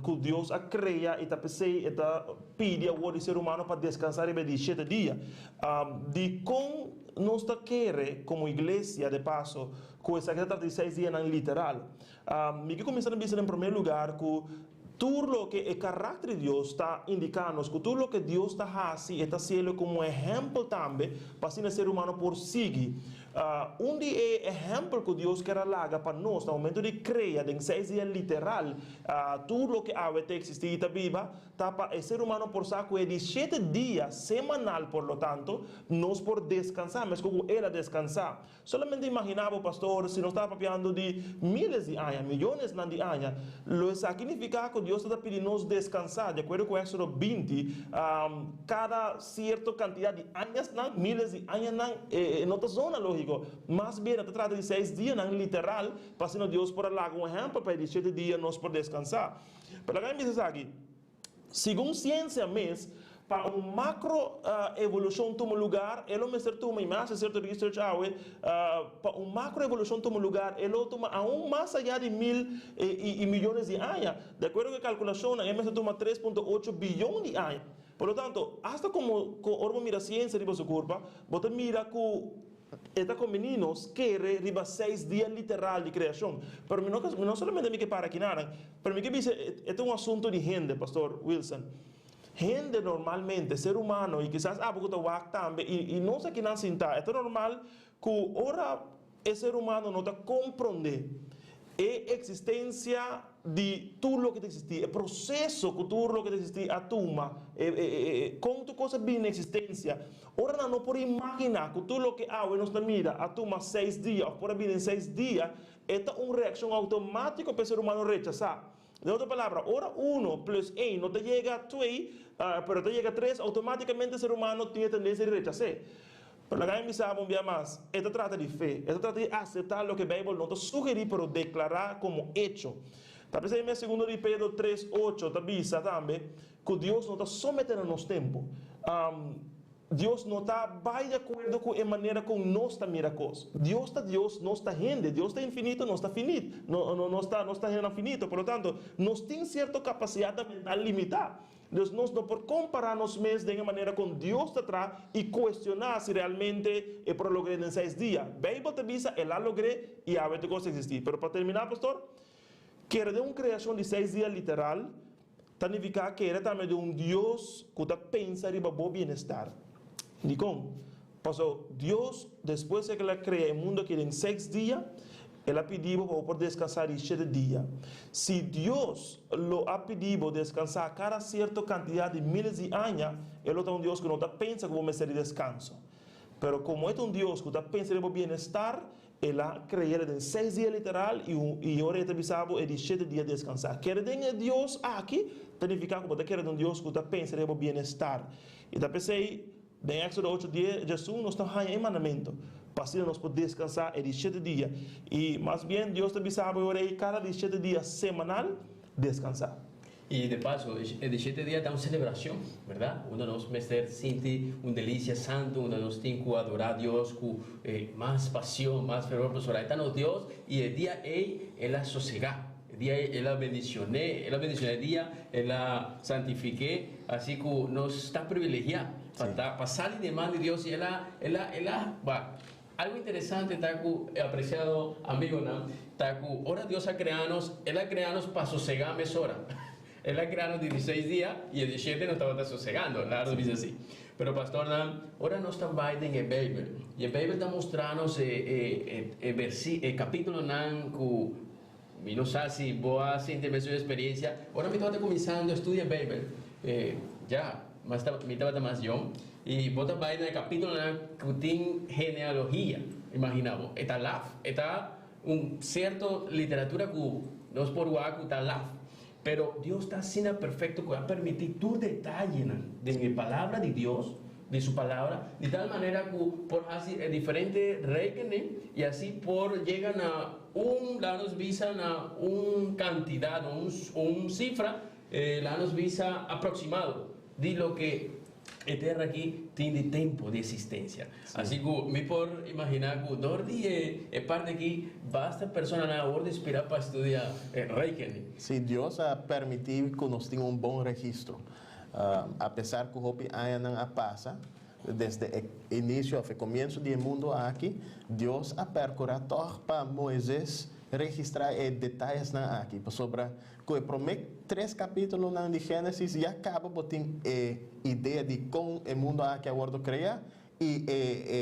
ku Dios a krea i ta p'esei e ta pidi awor di ser humano pa deskansá riba e di shete dia. Dikon nos ta kere komo iglesia, de paso, ku esaki ta trata di seis dianan literal? Mi ke kuminsá na bisa den promé lugar ku Tur loke e karakter di Dios ta indiká nos ku tur loke Dios ta hasi e ta hasielo komo un ehèmpel tambe pa asina ser humano por sigui. Un di e ehèmpel ku Dios ker a laga pa nos na momentu di krea den seis dia literal tur loke awe ta eksistí i ta biba ta pa e ser humano por sa ku e di shete dia semanal por lo tanto nos por deskansá meskos ku el a deskansá. Solamente imaginá bo, pastor, si nos ta papiando di miles di aña, miyonesnan di aña, lo esaki nifiká ku Dios ta ta pidi nos deskansá, di akuerdo ku Éksodo 20, kada sierto kantidat di añasnan, miles di añanan? E no ta zona lógiko. lógiko. Mas bien, ta trata di 6 dianan literal, pa asina Dios por a laga un ehèmpel pa e di 7 dia nos por deskansá. Pero laga mi bisa esaki, segun siensia mes, pa un macro evolushon tuma lugar, e lo mester tuma, i mi a hasi sierto research awe, pa un macro evolushon tuma lugar, e lo tuma aun mas ayá di mil i miyones di aña. Di akuerdo ku e kalkulashonnan, e mester tuma 3.8 biyon di aña. Por lo tanto, asta komo ku ora bo mira siensia riba su kurpa, bo ta mira ku e ta kombiní nos kere riba 6 dia literal di kreashon. Pero mi no mi no solamente mi ke para kinanan, pero mi ke bisa e ta un asuntu di hende, Pastor Wilson. Hende normalmente, ser humano, i kisas abo ku ta wak tambe, i nos akinan sintá, e ta normal ku ora e ser humano no ta komprondé e eksistensia di tur loke ta eksistí, e proseso ku tur loke ta eksistí a tuma, kon tur kos a bini na eksistensia, ora nan no por imaginá ku tur loke awe nos ta mira a tuma 6 dia òf por a bini den 6 dia, e ta un reakshon outomátiko pa e ser humano rechasá. Den otro palabra, ora uno plus een no ta yega twee, pero ta yega tres, automáticamente ser humano tin e tendencia di rechas'é. Pero laga mi bisa bo un bia mas, e ta trata di fe, e ta trata di aceptá loke Bijbel no ta sugerí pero declará como hecho. Ta p'esei mes Segundo di Pedro 3, 8 ta bisa tambe cu Dios no ta someté na nos tempo. Dios no ta bai di akuerdo ku e manera kon nos ta mira kos. Dios ta Dios, nos ta hende. Dios ta infinito, nos ta finit. Nos ta nos ta hendenan finito. Por lo tanto, nos tin sierto kapasidatnan mental limitá. Dus nos no por kompará nos mes den e manera kon Dios ta traha i kuestioná si realmente e por a logr'é den seis dia. Beibel ta bisa el a logr'é i awe tur kos ta eksistí. Pero pa terminá, pastor, kere den un kreashon di seis dia literal ta nifiká kere tambe den un Dios ku ta pensa riba bo bienestar. Dikon? Pasobra Dios, despues ku el a krea e mundu aki den seis dia, el a pidi bo pa bo por deskansá di shete dia. Si Dios lo a pidi bo deskansá kada sierto kantidat di míles di aña, e lo ta un Dios ku no ta pensa ku bo mester di deskanso. Pero komo e ta un Dios ku ta pensa riba bo bienestar, El a kre'el den seis dia literal i i ora e ta bisa bo e di shete dia deskansá. Kere den e Dios aki ta nifiká ku bo ta kere den un Dios ku ta pensa riba bo bienestar. I ta p'esei den Éksodo 8 die djesun nos ta haña e mandamentu pa asina nos por deskansá e di shete dia. I mas bien Dios ta bisa bo e ora ei kada di shete dia semanal deskansá. I de paso, e di shete dia ta un selebrashon, bèrdat? Unda nos mester sinti un delisia santu, unda nos tin ku adorá Dios ku mas pasion, mas fervor, pasobra e ta nos Dios i e dia ei el a sosegá, e dia ei el a bendishoné, el a bendishoná e dia, el a santifik'é, asi ku nos ta privilegiá pa ta pa sali den man di Dios i el a el a el a Algo interesante ta ku, apresiado amigonan, ta ku ora Dios a krea nos, El a krea nos pa sosegá mesora. El a krea nos di 16 dia i e di shete nos tabata sosegando, laga nos bisa así. Pero pastornan, ora nos ta bai den e Beibel, i e Beibel ta mustra nos e e e bersi e kapitulonan ku mi no sa si bo a sinti e mesun eksperensia, ora mi tabata kuminsando studia Beibel, ya mas mi tabata mas yong, I bo ta bai na e kapitulonan ku tin genealogia. Imaginá bo, e ta laf. E ta un sierto literatura ku nos por wak ku ta laf. Pero Dios ta asina perfekto ku a permití tur detayenan den e Palabra di Dios, di Su Palabra, di tal manera ku por hasi e diferente rekening i asi por yega na un, laga nos bisa, na un kantidat o un sifra, laga nos bisa, aproksimado di loke E tera aki tin di tempu di existencia. Asi cu mi por imagina cu dor di e parti aki basta personanan a wordo inspira pa studia rekenen. Si Dios a permiti cu nos tin un bon registro. Apesar cu hopi añanan a pasa desde e inicio of e comienzo di e mundo aki, Dios a percura toch pa Moises registra e detayesnan aki, pasobra Ku e promé tres kapítulonan di Génesis ya kaba bo tin e idea di kon e mundu aki a wòrdu kreá i e e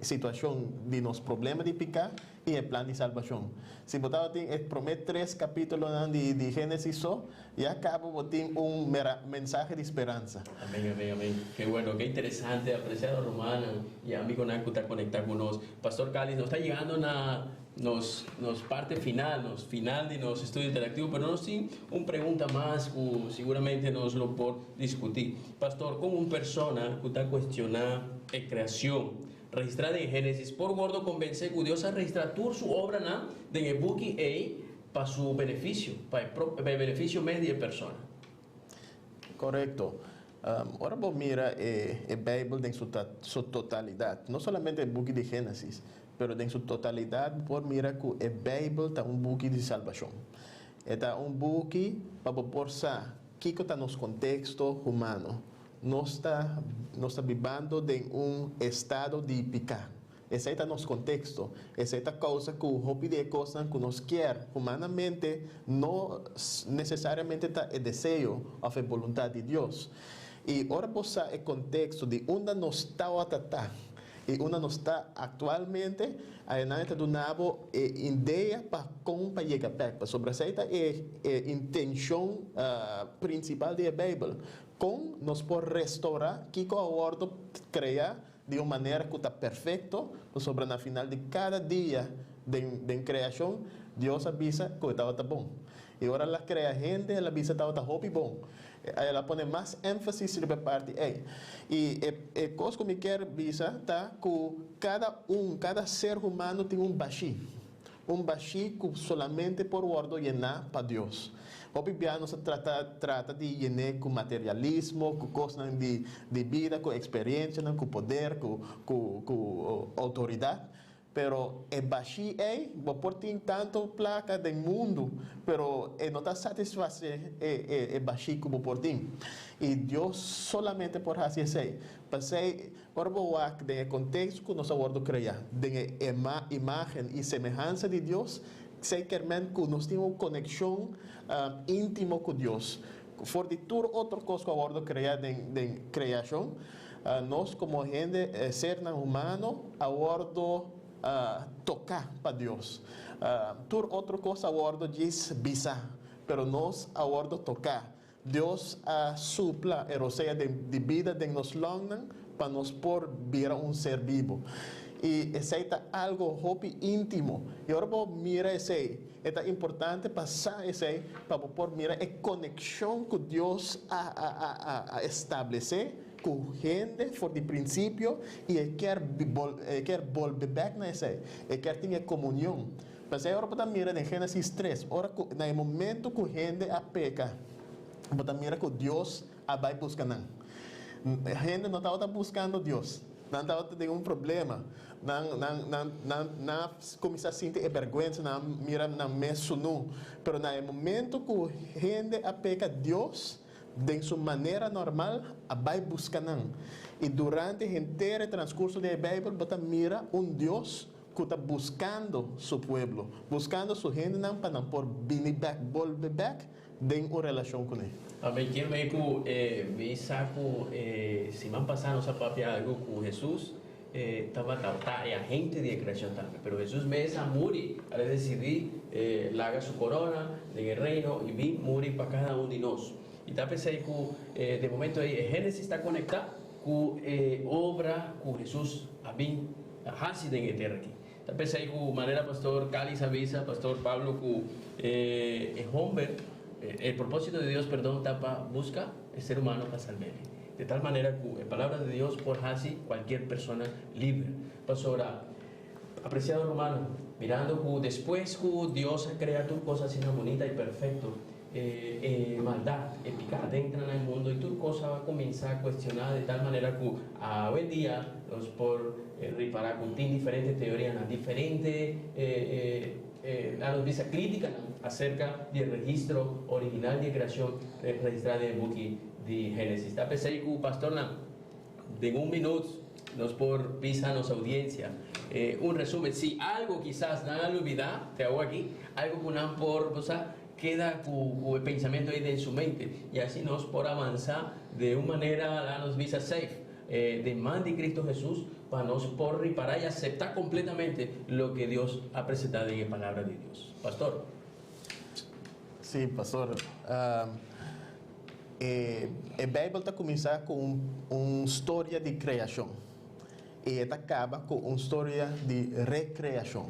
situashon di nos problema di piká i e plan di salbashon. Si bo tabatin e promé tres kapítulonan di di Génesis so, ya kaba bo tin un mera mensahe di speransa. Amén, amén, amén. Ke bueno, ke interesante, apresiado rumannan i amigonan ku ta konektá ku nos. Pastor Kalis, nos ta yegando na Nos nos parte final, nos final di nos estudio interactivo, pero nos tin un pregunta mas cu seguramente nos lo por discuti. Pastor, con un persona cu ta cuestiona e creacion? Registrá den Génesis por wòrdu konvensé ku Dios a registrá tur su obranan den e buki ei pa su benefisio, pa e pa e benefisio mes di e persona. Korekto. Ora bo mira e e Beibel den su su totalidat, no solamente e buki di Génesis, pero den su totalidat bo por mira ku e Beibel ta un buki di salbashon. E ta un buki pa bo por sa kiko ta nos konteksto humano. Nos ta nos ta bibando den un estado di piká. Esei ta nos konteksto. Esei ta kousa ku hopi di e kosnan ku nos kier humanamente no nesesariamente ta e deseo òf e boluntat di Dios. I ora bo sa e konteksto di unda nos tawata ta i unda nos ta aktualmente, ayenan e ta duna bo e idea pa kon pa yega bèk. Pasobra esei ta e e intenshon prinsipal di e Beibel. Kon nos por restourá kiko a wòrdu kreá di un manera ku ta perfekto? Pasobra na final di kada dia den den kreashon, Dios a bisa ku e tabata bon. I ora el a krea hende, el a bisa tabata hopi bon. El a pone mas énfasis riba e parti ei. I e e kos ku mi kier bisa ta ku kada un, kada ser humano tin un bashí. Un bashí ku solamente por wòrdu yená pa Dios. Hopi bia nos a trata trata di yen'é ku materialismo, ku kosnan di di bida, ku eksperensianan, ku poder, ku ku ku outoridat. Pero e bashí ei, bo por tin tantu plaka den mundu, pero e no ta satisfasé e e e bashí ku bo por tin. I Dios solamente por hasi esei. P'esei, ora bo wak den e konteksto ku nos a wòrdu kreá, den e imágen i semehansa di Dios, esei kier men ku nos tin un konekshon íntimo ku Dios. For di tur otro kos ku a wòrdu kreá den kreashon, nos komo hende, sernan humano, a wòrdu toká pa Dios. Tur otro kos a wòrdu djis bisá, pero nos a wòrdu toká. Dios a supla e rosea di bida den nos longnan pa nos por bira un ser bibo. I esei ta algo hopi íntimo. I ora bo mira esei, e ta importante pa sa esei pa bo por mira e konekshon ku Dios a a establesé ku hende for di prinsipio i e kier e kier bolbe bèk na esei. E kier tin e komunion. P'esei ora bo ta mira den Génesis tres, ora ku na e momento ku hende a peka, bo ta mira ku Dios a bai buska nan. Hende no tabata buskando Dios, nan tabata den un problema. Nan nan nan nan nan a kuminsá sinti e bèrgwensa, nan a mira nan mes sunú. Pero na e momento ku hende a peka, Dios den su manera normal a bai buska nan. I durante henter e transkurso di e Beibel bo ta mira un Dios ku ta buskando su pueblo, buskando su hendenan pa nan por bini bèk, bolbe bèk den un relashon kuné. Amén. Kier mei ku mi sa ku e siman pasá nos a papia algu ku Hesus tabata o ta e agente di e kreashon tambe. Pero Hesus mes a muri, el a desidí laga su korona den e reino i bin muri pa kada un di nos. I ta p'esei ku den e momento ei e Génesis ta konektá ku e obra ku Hesus a bin hasi den e tera aki. Ta p'esei ku manera Pastor Calis a bisa, Pastor Pablo, ku e homber, e propósito di Dios, perdon, ta pa buska e ser humano pa salb'el. De tal manera ku e Palabra di Dios por hasi kualkier persona liber. Pasobra, apresiado rumannan, mirando ku despues ku Dios a krea tur kos asina bunita i perfekto, E maldat, e piká a entra na e mundo i tur kos a kuminsá kuestioná di tal manera ku awendia nos por ripará ku tin diferente teorianan, diferente a nos bisa krítikanan aserka di e registro original di e kreashon registrá den e buki di Génesis. Ta p'esei ku pastornan den un minut nos por bisa nos audiencia un resumen, si algo kisas nan a lubidá te awo aki, algo ku nan por, bo sa, Keda ku e pensamentu ei den su mente, i asi nos por avansá de un manera, laga nos bisa, safe, den man di Cristo Hesus, pa nos por ripará i aseptá kompletamente loke Dios a presentá den e Palabra di Dios. Pastor. Sí, pastor. E e Bijbel ta kuminsá ku un un storia di kreashon i e ta kaba ku un storia di rekreashon.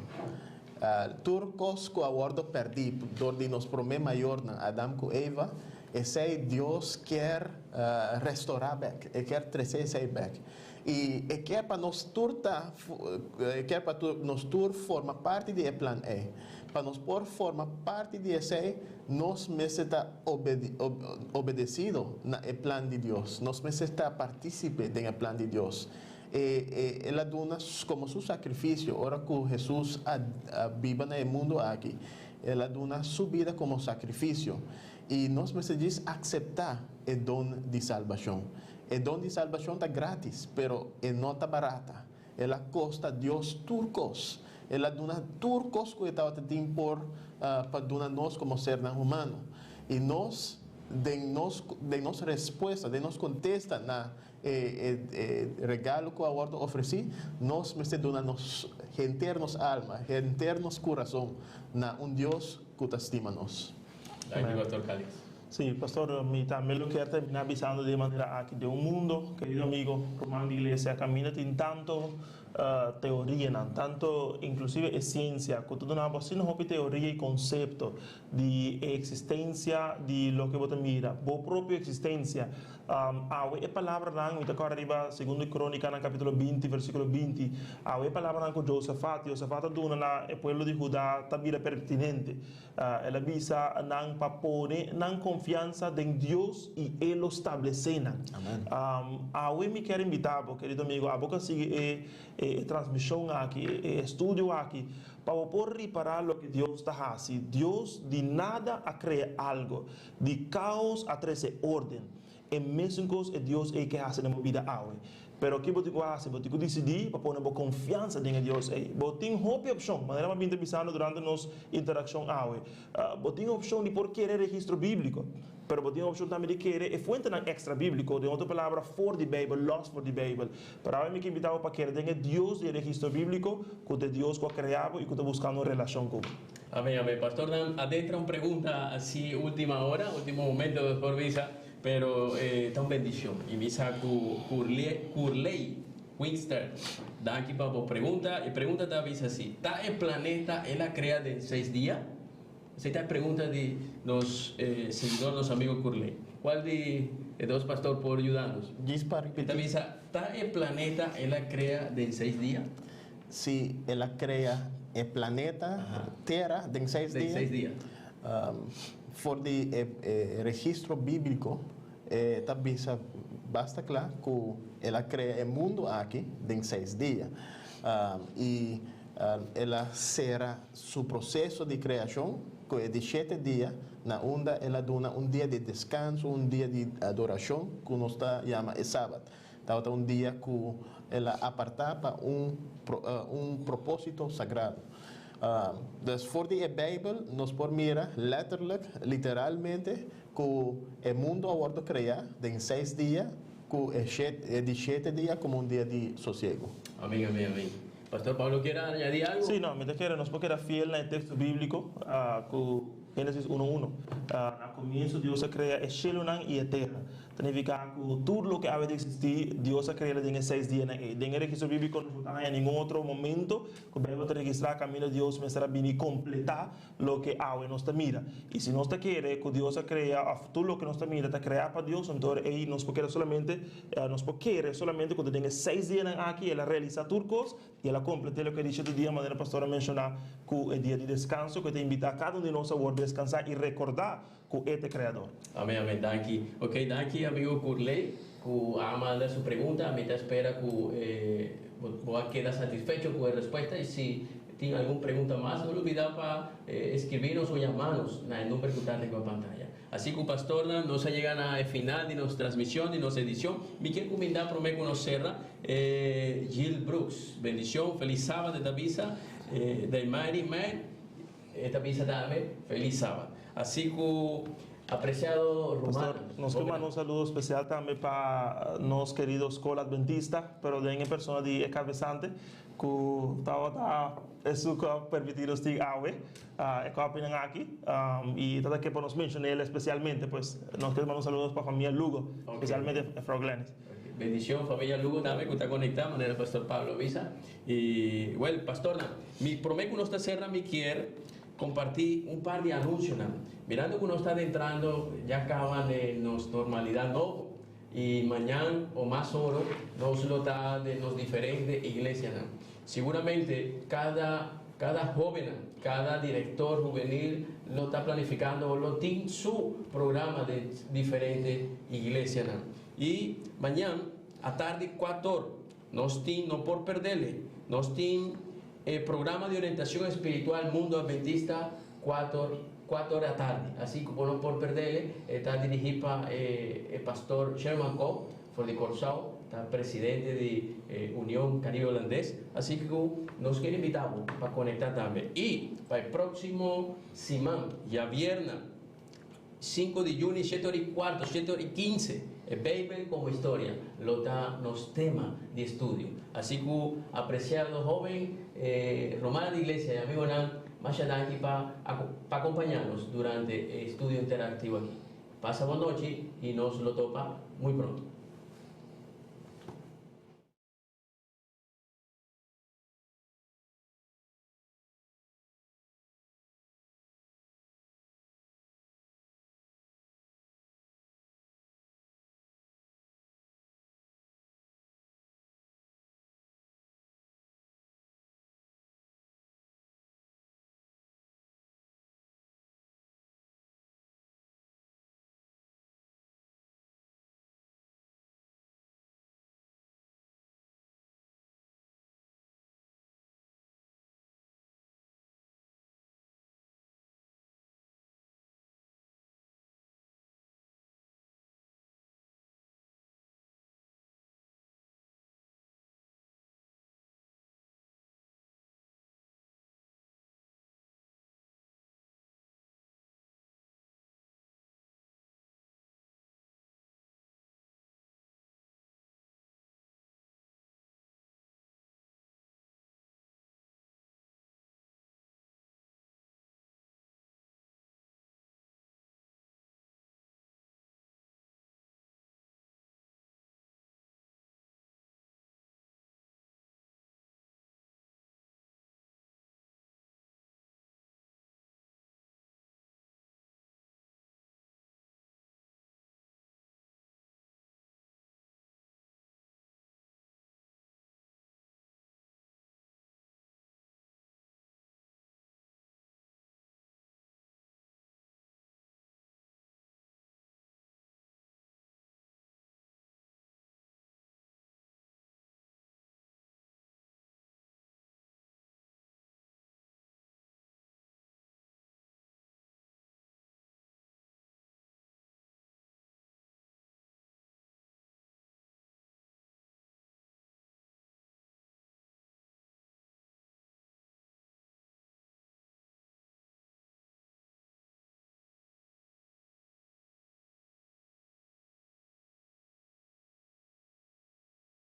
Tur kos ku a wòrdu pèrdí dor di nos promé mayornan, Adam ku Eva, esei Dios kier restorá bèk, e kier trese esei bèk. I e kier pa nos tur ta, e kier pa nos tur forma parti di e plan ei. Pa nos por forma parti di esei, nos mester ta obedesido na e plan di Dios. Nos mester ta partísipe den e plan di Dios. E el a duna komo su sakrifisio ora ku Hesus a biba na e mundu aki. El a duna su bida komo sakrifisio. I nos mester djis akseptá e don di salbashon. E don di salbashon ta grátis, pero e no ta barata. El a kosta Dios tur kos. El a duna tur kos ku e tabata tin por pa duna nos komo sernan humano. I nos, den nos den nos respuesta, den nos kontesta na e e regalo ku a wòrdu ofresí, nos mester duna nos henter nos alma, henter nos kurason na un Dios ku ta stima nos. Danki, Pastor Calix. Sí, Pastor, mi tambe lo kier terminá bisando di e manera aki, den un mundo, kerido amigo, ruman di iglesia, kaminda tin tanto teorianan, tanto inclusive e ciencia cu ta duna bo asina hopi teoria y concepto di e existencia di loke bo ta mira, bo propio existencia. Awe e palabranan, mi ta corda riba Segundo Cronicanan capitulo 20 versiculo 20, awe e palabranan cu Josafat, Josafat a duna na e pueblo di Huda ta bira pertinente. El a bisa nan pa pone nan konfiansa den Dios i E lo stablesé nan. Awe mi kier invitá bo, kerido amigo, abo ku a sigui e e transmishon aki, e estudio aki, pa bo por ripará loke Dios ta hasi. Dios di nada a krea algo, di kaos a trese órden. E mesun kos e Dios ei ke hasi den bo bida awe. Pero ki bo tin ku hasi? Bo tin ku disidí pa pone bo konfiansa den e Dios ei. Bo tin hopi opshon, manera mi a bin ta bisando durante nos interakshon awe. Bo tin opshon di por kere e registro bíbliko, pero bo tin opshon tambe di kere e fuentenan ekstra bíbliko, den otro palabra, for di Beibel, lòs for di Beibel. Pero awe mi ke invitá bo pa kere den e Dios di e registro bíbliko, ku ta e Dios ku a krea bo i ku ta buskando un relashon ku bo. Amén, amén. Pastornan, adentra un pregunta así última hora, último momento por bisa. Pero e ta un bendicion y mi sa cu Curley Wingster danki pa bo pregunta. E pregunta ta bisa asi, Ta e planeta el a crea den seis dia? Esey ta e pregunta di nos seguidor, nos amigo Curley. Cual di e dos pastor por yuda nos? Djis pa E ta ripiti. bisa, Ta e planeta el a crea den seis dia? Si el a crea e planeta Tera den seis Den dia? seis dia. For di e registro bíbliko e ta bisa basta kla ku el a krea e mundu aki den seis dia. I el a sera su proseso di kreashon ku e di shete dia na unda el a duna un dia di deskanso, un dia di adorashon ku nos ta yama e Sabat. Tabata un dia ku el a apartá pa un un propósito sagrado. Dus for di e Beibel nos por mira letterlijk, literalmente, ku e mundu a wòrdu kreá den seis dia, ku e e di shete dia komo un dia di sosiegu. Amen, amen, amen. Pastor Pablo kier a añadí algu? Sí, no, mi ta kere nos por keda fiel na e teksto bíbliko ku Génesis uno uno. Na komienso Dios a krea e shelunan i e tera. Ta nifiká ku tur loke awe ta eksistí, Dios a kre'el den e seis dianan ei. Den e registro bíbliko nos no ta haña ningun otro momento ku Beibel ta registrá kaminda Dios mester a bini kompletá loke awe nos ta mira. I si nos ta kere ku Dios a krea òf tur loke nos ta mira ta kreá pa Dios, anto ora ei nos por kere solamente, nos por kere solamente ku ta den e seis dianan aki el a realisá tur kos i el a komplet'é loke a di shete dia, manera pastor a menshoná ku e dia di deskanso ku e ta invitá kada un di nos awor deskansá i rekordá ku e ta e Kreador. Amén amén danki. Ok danki amigo Curley ku a manda su pregunta mi ta spera ku bo a keda satisfecho ku e respuesta y si tin algun pregunta mas no lubida pa escribi nos o yama nos na e number ku ta riba pantaya. Asi ku pastornan nos a yega na e final di nos transmision di nos edicion mi kier kuminda prome ku nos sera Gil Brooks bendicion feliz sabado e ta bisa The Mighty Man. E ta bisa tambe, Feliz Sabat. Asi ku apresiado Pastor, rumannan, nos ke manda un saludo spesial tambe pa nos kerido Skol Adventista, pero den e persona di e kabesante ku tabata esun ku a permití nos tin awe e kòpinan aki i ta ta ke pa nos menshon'el espesialmente. Pues nos ke manda un saludo pa famia Lugo, spesialmente Frau Glenys. Bendishon famia Lugo tambe ku ta konektá, manera Pastor Pablo a bisa. I, wèl, pastornan, mi promé ku nos ta sera mi kier kompartí un par di anunsionan. Mirando ku nos ta adentrando ya kaba den nos normalidat nobo i mañan o mas oro nos lo ta den nos diferente iglesianan. Siguramente kada kada hóbennan, kada direktor hubenil lo ta planifikando o lo tin su programa den diferente iglesianan. I mañan atardi kuator nos tin, no por perdele, nos tin e programa di orientashon espiritual Mundo Adventista kuator kuator atardi. Así ku bo no por perdele, e ta dirigí pa e e pastor Sherman Kopp for di Kòrsou, ta presidente di Union Caribe Holandes. Así ku nos kier invitá bo pa konektá tambe. I pa e próksimo siman, djabièrnè 5 di juni, 7 ora i kuarto, 7 ora i 15, e Beibel komo historia lo ta nos tema di estudio. Así ku apresiado hóben, rumannan di iglesia i amigonan, masha danki pa pa akompañá nos durante e estudio interaktivo aki. Pasa bon nochi i nos lo topa muy pronto.